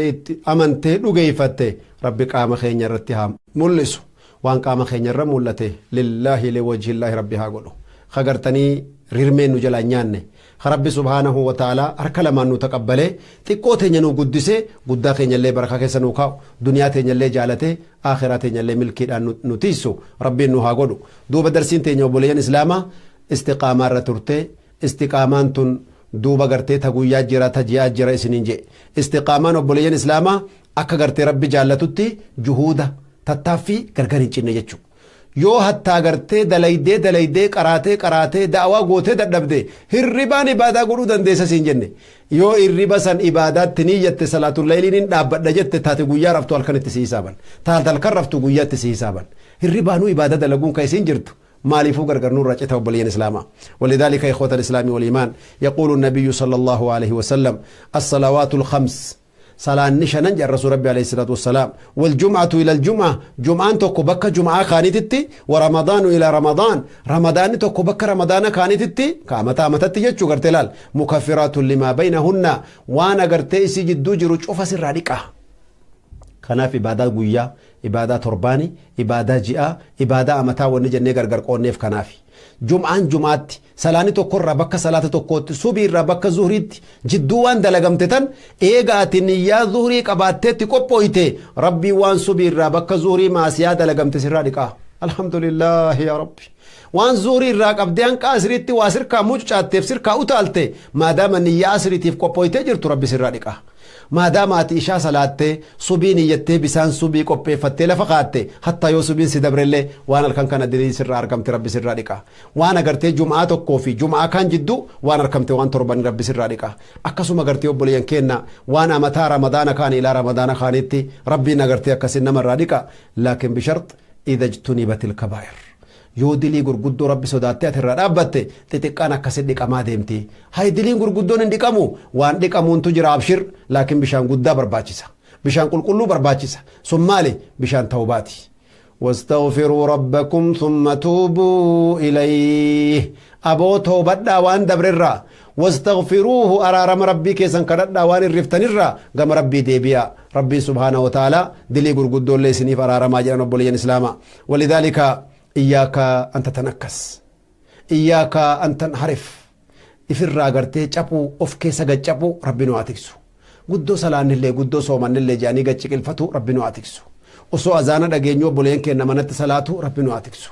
أمنتي دغيفتي ربي قام خيني رتها ملسو وان قام خيني رمولته لله لوجه الله ربي ها قولو خغرتني Rirmeen nu jalaa hin nyaanne. Rabbi subhaanahu wa ta'ala harka lamaan nu taqabbalee xiqqoo teenya nu guddisee guddaa keenyallee barakaa keessa nu kaa'u, duniyaa teenyallee jaalatee akhiraa teenyallee milkiidhaan nu tiisu Rabbiin nu haa godhu. Duuba darsiin teenya obboleeyyan islaamaa istiqaamaa irra turte. Istiqaamaan tun duuba gartee ta guyyaa jira ta ji'aa jira isiniin jedhe. Istiqaamaan obboleeyyan islaamaa akka gartee Rabbi jaallatutti juhuuda tattaaffii gargar hin cinne jechuudha. Yoo hattaa gartee dalaydee dalaydee qaraatee qaraatee da'awaa gootee dadhabde hirribaan ibaadaa godhuu dandeessa siin jenne. Yoo hirriba san ibaadaatti niyyatte salaatul layliin hin dhaabbadha jette taate guyyaa raftu halkan itti si hisaaban, taate halkan raftu guyyaa itti si hisaaban. Hirribaanuu ibaadaa dalaguun kan isiin jirtu maaliifuu gargar nurraa cita obboleeyyan islaamaa. ولذلك إخوة الإسلام والإيمان يقول النبي صلى الله عليه وسلم الصلوات الخمس salaanni shanan jedhan rasuul Rabbi alayhi salaatu wassalaam, waljum'atu ila aljum'a, jum'aan tokko bakka jum'aa kaanititti, wa ramadaanu ila ramadaan, ramadaanni tokko bakka ramadaana kaanititti, ka amataa amatatti jechuu gartee laal, mukaffiraatun limaa baynahunna, waan agartee isii jidduu jiru cufa sirraa dhiqa. Kanaaf ibaadaa guyyaa, ibaadaa torbaani, ibaadaa ji'aa, ibaadaa amataa wanni jennee gargar qoonneef kanaafi. Jum'aan jum'aatti salaanni tokkorraa bakka salaata tokkootti, subiirraa bakka zuhriitti jidduu waan dalagamte tan eega ati niyyaa zuhrii qabaatteetti qophooyte Rabbii waan subiirraa bakka zuhrii maasiyaa dalagamte sirraa dhiqaa. Alhamdulillah yaa Rabbi. Waan zuhrii irraa qabdee hanqa asriitti waa sirkaa mucucaatteef sirkaa utaalte maadaama niyyaa asriitiif qophooytee jirtu Rabbi sirraa dhiqaa. Maadaama ati ishaa salaattee subii niyyattee bisaan subii qopheeffattee lafa kaatte hattaa yoo subiin si dabrellee waan halkan kana dilii sirraa argamte Rabbi sirraa dhiqa. Waan agartee jum'aa tokkoo fi jum'aa kaan jidduu waan argamte waan torban Rabbi sirraa dhiqa. Akkasuma agartee obboleeyyan keenna waan amataa ramadaana kaan ilaa ramadaana kaanitti Rabbiin agartee akkasin namarraa dhiqa. Laakiin bishart idha ijtunibatil kabaa'ir. Yoo dilii gurguddoo Rabbi sodaattee ati irraa dhaabbatte xixiqqaan akkasin dhiqamaa deemti. Hay diliin gurguddoon hin dhiqamu, waan dhiqamuuntu jira abshir, laakiin bishaan guddaa barbaachisa. Bishaan qulqulluu barbaachisa. Sun maali? Bishaan tawbaati. واستغفروا ربكم ثم توبوا إليه. أبو توبدا وان دبررا واستغفروه أرارم ربي كيسن كردا وان الرفتنرا قم ربي ديبيا ربي سبحانه وتعالى دلي غرغدو لي سنيف أرارم أجران أبوليين إسلاما. ولذلك إياك أن تتنكس، إياك أن تنحرف. إفرا غرتي چapو أوف كيسا چapو ربي نو أتكسو. قدو سلان اللي قدو صومان اللي جاني قد الفتو ربي نو أتكسو. Osoo azaana dhageenyu obboleen keenya manatti salaatu Rabbi nu haa tiksu.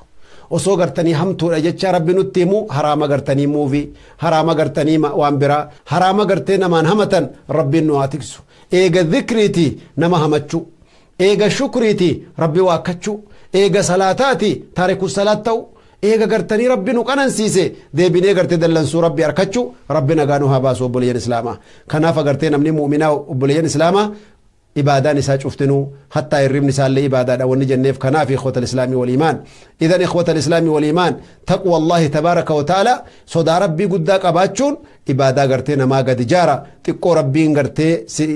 Osoo gartanii hamtuudha jecha Rabbi nutti himu haraama gartanii muuvii, haraama gartanii waan biraa, haraama gartee namaan hamatan Rabbiin nu haa tiksu. Eega zikriiti nama hamachuu, eega shukriiti Rabbi waakkachuu, eega salaataati taariku salaat ta'u, eega gartanii Rabbi nu qanansiise deebinee gartee dallansuu Rabbi harkachuu Rabbi nagaa nu haa baasu obboleeyyan islaamaa. Kanaaf agartee namni mu'minaa obboleeyyan islaamaa إبادان إساء شفتنو حتى الرمن إساء اللي إبادان ونجنف كنا في إخوة الإسلام والإيمان. إذن إخوة الإسلام والإيمان تقوى الله تبارك وتعالى صدى ربي قداك أباتشون إبادة قرتين ما قد جارة تقو ربي قرتي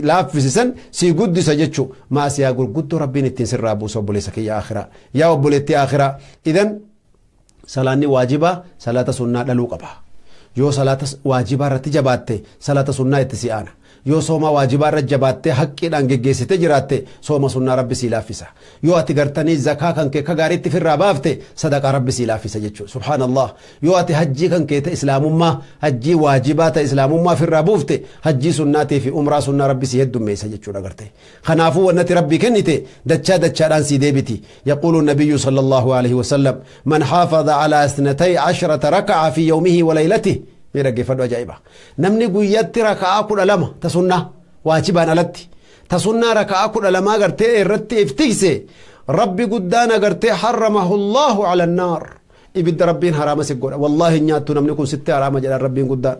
لاف في سن سي قد سجتشو ما سيقول قد ربي نتين سر أبو سبوليسك يا آخرة يا أبوليتي آخرة. إذن صلاة واجبة صلاة سنة للوقبة يو صلاة واجبة رتجباتي صلاة سنة اتسيانا yoo sooma waajibaa irra jabaattee haqqiidhaan geggeessitee jiraatte sooma sunnaa Rabbi sii laaffisa. Yoo ati gartanii zakaa kan kee ka gaariitti firraa baafte sadaqaa Rabbi sii laaffisa jechuudha. Subhaanallah. Yoo ati hajjii kan kee ta islaamummaa hajjii waajibaa ta islaamummaa firraa buufte hajjii sunnaatii fi umraa sunnaa Rabbi sii heddummeessa jechuudha garte. Kanaafuu wannati Rabbi kennite dachaa dachaadhaan sii deebiti. Yaquulu nabiyyu sallallahu alaihi wasallam man xaafaza alaa 12 raka'a fi yawmihi wa laylatihi. Mee dhaggeeffadhu ajaa'iba. Namni guyyaatti raka'aa 12 ta sunnaa waajibaan alatti ta sunnaa raka'aa 12 gartee irratti iftiise Rabbi guddaan agartee harramahu Allahu ala annaar. Ibidda Rabbiin haraama si godha. Wallaahi nyaattu namni kun sitti haraama jedhan Rabbiin guddaan.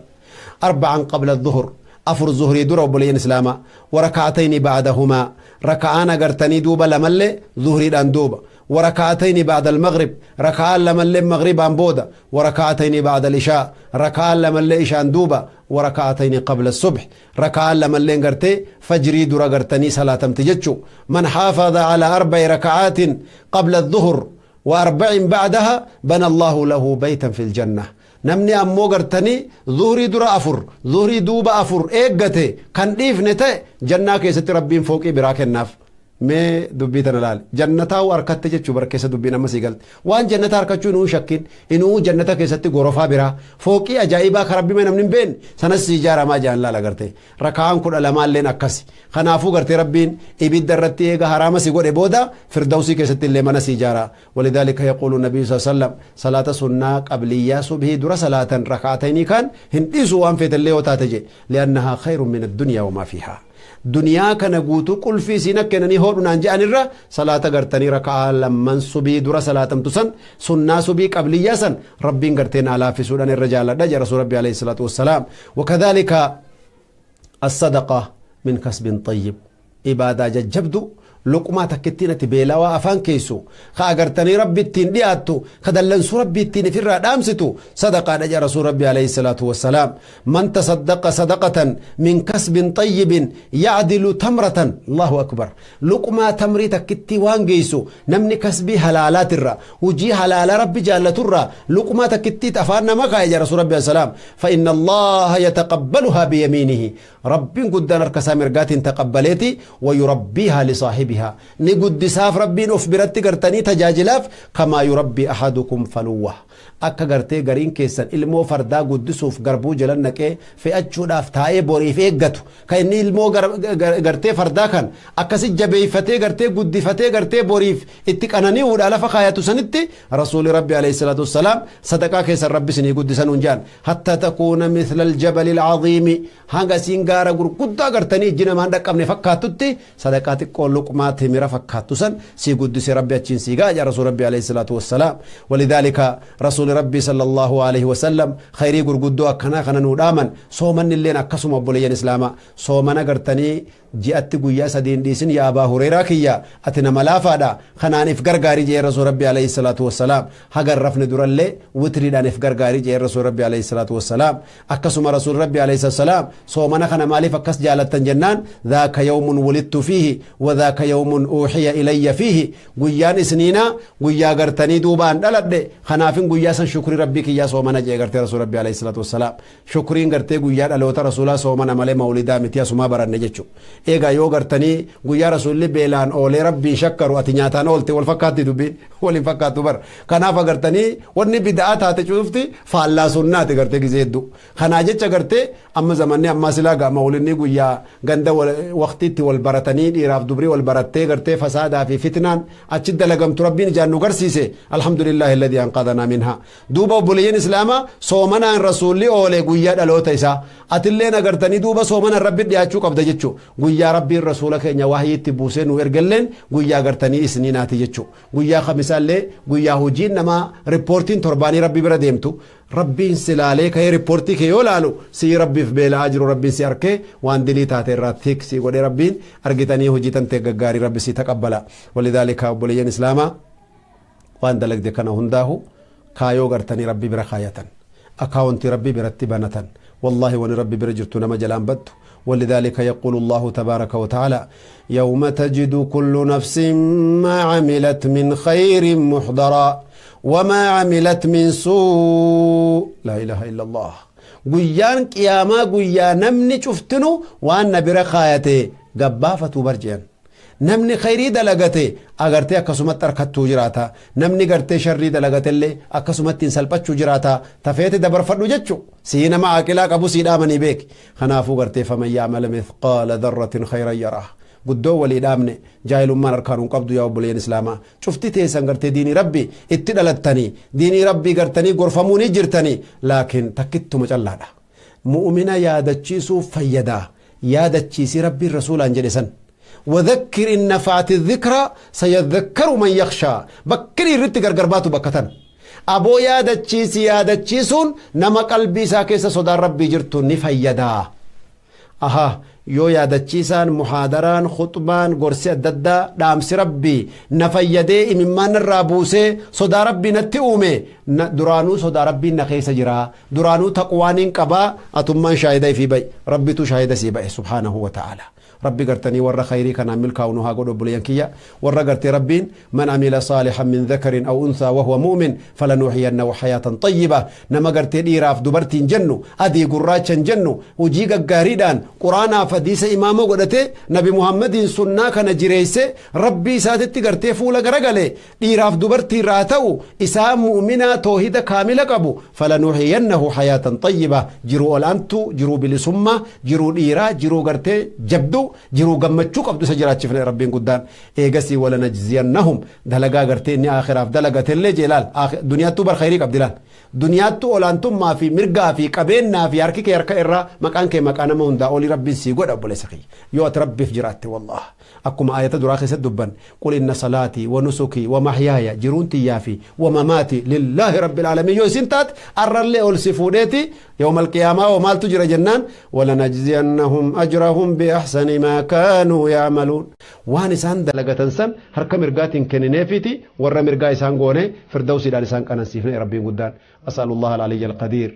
4 qabla dhuhur 4 zuhrii dura obboleeyyan islaamaa waraka'atayni ba'dahumaa raka'aan agartanii duuba lamallee zuhriidhaan duuba وركعتين بعد المغرب ركعان لما اللي مغربان بودا وركعتين بعد العشاء ركعان لما اللي إشان دوبا وركعتين قبل الصبح ركعان لما اللي قرتي فجري درا قرتني صلاة تجتشو. من حافظ على 4 ركعات قبل الظهر و4 بعدها بنى الله له بيتا في الجنة. نمني أمو قرتني ظهري درا 4 ظهري دوبا 4 إيقتي كان ديف نتي جنة كيست ربين فوقي براك الناف. Mee dubbii tana laali. Jannataa harkatte jechuu bara keessa dubbiin amma sii galte. Waan jannata harkachuu inuu shakkin, inuu jannata keessatti gorofaa biraa fooqii ajaa'ibaa kan rabbi namni hin beekne sanas si ijaaramaa jaan laala gartee. Rakaan 12 illeen akkasi. Kanaafuu gartee rabbiin ibidda irratti eega haraama si godhe booda firdawsii keessatti illee mana si ijaara. Walidaalika yaquulu nabiyyu sallallahu alaihi wasallam salaata sunnaa qabliyyaa subhii dura salaatan rakaatayni kan hin dhiisu waan feetellee yoo taate je, li'annahaa khayrun min addunyaa wamaa fiihaa. Duniyaa kana guutuu qulfii isiin akkenanii hoodhunaan je'anirra salaata gartanii raka'aa lamman subii dura salaatamtu san sunnaa subii qabliyyaa san rabbiin gartee naa laaffisuudhaan irra jaaladha jedha rasuul rabbi alayhi salaatu wassalaam. Wakadhaalika as-sadaqa min kasbin tayyib, ibaadaa jajjabdu luqmaa takkittiin ati beelawaa afaan keessu ka agartanii rabbi ittiin dhiyaattu ka dallansuu rabbi ittiin ifirraa dhaamsitu sadaqaadha jedha rasuul rabbi alayhi salaatu wassalaam. Man tasaddaqa sadaqatan min kasbin tayyibin yacdilu tamratan, allahu akbar, luqmaa tamrii takkittii waan geessu namni kasbii halaalaatirra hujii halaalaa rabbi jaallaturra luqmaa takkittii afaan nama kaa'e jedha rasuul rabbi alayhi salaam. Fa inna allaha yataqabbaluhaa biyamiinihi, rabbiin guddaan harka isaa mirgaatiin taqabbaleeti, wa yurabbiihaa lisaahibihaa, ni guddisaaf rabbiin of biratti gartanii tajaajilaaf, kamaa yurabbii ahadukum faluwwa, akka gartee gariin keessan ilmoo fardaa guddisuuf garbuu jalan naqee fe'achuudhaaf taa'ee boriif eeggatu, kan inni ilmoo gartee fardaa kan akkasi jabeeyfatee gartee guddifatee gartee boriif itti qanani'uudha lafa kaayatu sanitti rasuuli rabbi alayhi salaatu wassalaam sadaqaa keessan rabbi isinii guddisan hun jaan, hatta takuuna mithla aljabali alcaziimi, hanga isiin gaara gurguddaa gartanii ijji namaan dhaqqabne fakkaattutti sadaqaa xiqqoo luqmaa timira fakkaattu san sii guddise rabbi achiin sii ga'a jedha rasuul rabbi alayhi salaatu wassalaam. Walidhaalika rasuuli rabbi sallallahu alaihi wasallam khayrii gurguddoo akkanaa kana nuu dhaaman. Soomanni illeen akkasuma obboleeyyan islaamaa, soomana gartanii ji'atti guyyaa sadiin dhiisin. Yaa abaa hureeraa kiyya, ati nama laafaadha, kanaan if gargaarii jee rasuul rabbi alayhi salaatu wassalaam. Haga hin rafne durallee witriidhaan if gargaarii jee rasuul rabbi alayhi salaatu wassalaam. Akkasuma rasuul rabbi alayhi salaatu wassalaam soomana kana maaliif akkas jaalattan jennaan, dhaaka yawmun wulidtu fiihi wa dhaaka yawmun uuxiya ilayya fiihi, guyyaan isniinaa guyyaa gartanii duubaan dhaladhe, kanaafin guyyaa san shukrii rabbii kiyyaa soomana jee gartee rasuul rabbi alayhi salaatu wassalaam. Shukriin gartee guyyaa dhaloota rasuulaa soomana malee mawlidaa miti, asumaa baranne jechu. Egaa yoo gartanii guyyaa rasuulli beelaan oolee rabbiin shakkaru ati nyaataan oolte, wal fakkaatti dubbiin? Waliin fakkaattu bar. Kanaaf agartanii wanni bida'aa taate cufti faallaa sunnaati gartee gizee hedduu. Kanaa jecha gartee amma zamanni ammaa silaa gaa mawlinni guyyaa ganda waqtiitti wal baratanii dhiiraaf dubrii wal barattee gartee fasaadaa fi fitnaan achi dalagamtu rabbiin ijaan nu garsiise, alhamdulillahi alladhi anqadhanaa minhaa. Duuba obboleeyyan islaamaa, soomanaan rasuulli oole guyyaa dhaloota isaa, atilleen agartanii duuba soomanaan rabbi dhiyaachuu qabda jechuu. Guyyaa rabbiin rasuula keenya wahyiitti buusee nu ergelleen guyyaa gartanii isniinaati jechuu. Guyyaa kamisaallee guyyaa hojiin namaa riippoortiin torbaanii rabbi bira deemtu, rabbiin si laalee ka'ee riippoortii kee yoo laalu sii rabbiif beela'aa jiru rabbiin si arkee waan dilii taate irraa tiik si godhee rabbiin argitanii hojii tantee gaggaarii rabbi si taqabbala. Walidhaalika obboleeyyan islaamaa, waan dalagde kana hundaahu kaayoo gartanii rabbi bira kaayatan, akaawuntii rabbi biratti banatan, wallahi wani rabbi bira jirtu nama jalaan baddu. ولذلك يقول الله تبارك وتعالى: يوم تجد كل نفس ما عملت من خير محضرا وما عملت من سوء. لا إله إلا الله. Guyyaan qiyaamaa guyyaa namni cuftinu waan na bira kaayate gabbaafatu barjean. Namni khayrii dalagate agartee akkasumatti harkattuu jiraata, namni gartee sharrii dalagatellee akkasumatti hin salphachuu jiraata. Tafeete dabarfadhu jechu sii nama aqilaa qabu sii dhaamanii beek. Kanaafuu gartee faman ya'mal mithqaala dharratin khayran yarah. Guddoo walii dhaamne, jaahilummaan harkaan hin qabdu. Yaa obboleeyyan islaamaa, cufti teessan gartee diinii rabbi itti dhalattanii diinii rabbii gartanii gorfamuu ni jirtanii, laakiin takkittuma callaadha mu'mina yaadachiisuuf fayyadaa yaadachiisii rabbiin rasuulaan jedhe san. وذكر إن نفعت الذكرى سيذكر من يخشى. بكري رت غرغر باتو بكتن أبو yaadachiisi. Yaadachiisuun nama qalbii isaa keessa sodaan rabbii jirtu ni fayyadaa. Aha, yoo yaadachiisaan muhaadaraan khuxbaan gorsi adda addaa dhaamsi rabbii na fayyadee imimmaan irraa buusee sodaa rabbii natti uume, duraanuu sodaa rabbiin na keessa jira, duraanuu taqwaaniin qabaa, atummaan shaahida ifii ba'i, rabbitu shaahida sii ba'e subhaanahu wa ta'ala. Rabbi gartanii warra khayrii kanaan milkaa'u nu haa godhu obboleeyyan kiyya. Warra gartee Rabbiin man amila saalihan min dhakarin aw unthaa wahuwa mu'min falanuuxiyannahu hayaatan xayyiba. Nama gartee dhiiraaf dubartiin jennu, adii gurraachan jennu, hojii gaggaariidhaan quraanaaf hadiisa imaama godhate, nabi Muhammadiin sunnaa kana jireeyse, Rabbii isaatitti gartee fuula garagale, dhiiraaf dubartii irraa ta'u isaa mu'minaa toohida kaamila qabu, falanuuxiyannahu hayaatan xayyiba, jiruu ol'aantuu, jiruu bilisummaa, jiruu dhiiraa, jiruu gartee jabduu, jiruu gammachuu qabdu isa jiraachifne Rabbiin guddaan. Eegasii walanajziyannahum, dalagaa gartee inni aakhiraaf dalagatellee jeelaal. Duniyaattuu bar khayrii qabdi laal. Duniyaattuu olaantummaa fi mirgaa fi qabeennaa fi harki kee harka irraa, maqaan kee maqaa nama hundaa olii Rabbiin sii godha, obboleessa kiyya, yoo ati Rabbiif jiraatte. Wallah, akkuma ayata duraa keessatti dubban, qul inna salaatii wa nusukii wa mahyaaya, jiruun tiyyaa fi wa mamaatii lillaahi rabbil aalamiin yoo isin taate, arrallee ol si fuudheeti yawma alqiyaamaa wa maaltu jira jennaan, walanajziyannahum ajrahum biahsani maa kaanuu yacmaluun. Waan isaan dalagatan san harka mirgaatiin kennineefiiti warra mirgaa isaan goone, firdawsiidhaan isaan qanansiifne Rabbiin guddaan. أسأل الله العلي القدير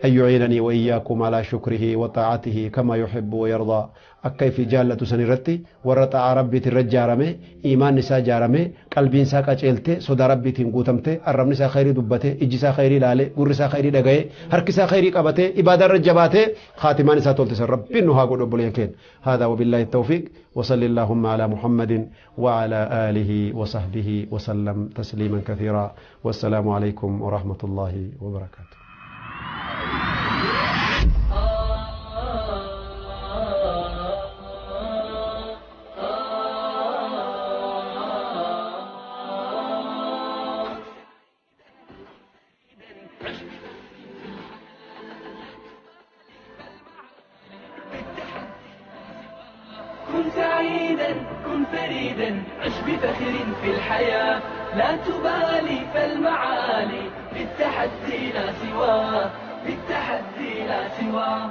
أن يعينني وإياكم على شكره وطاعته كما يحب ويرضى. Akka ifi jaallatu san irratti warra xaa'aa Rabbiitiin irra jaarame, iimaan isaa jaarame, qalbiin isaa qaceelte, sodaa Rabbiitiin guutamte, arrabni isaa khayrii dubbate, ijji isaa khayrii ilaale, gurri isaa khayrii dhagaye, harki isaa khayrii qabate, ibaadaa irra jabaate, khaatimaan isaa tolte san Rabbiin nu haa godhu, obboleeyyan keenya. هذا وبالله التوفيق، وصل اللهم على محمد وعلى آله وصحبه وسلم تسليما كثيرا، والسلام عليكم ورحمة الله وبركاته. كن سعيدا، كن فريدا، عش بفخر في الحياة، لا تبالي فالمعالي للتحدي لا سواه، للتحدي لا سواه.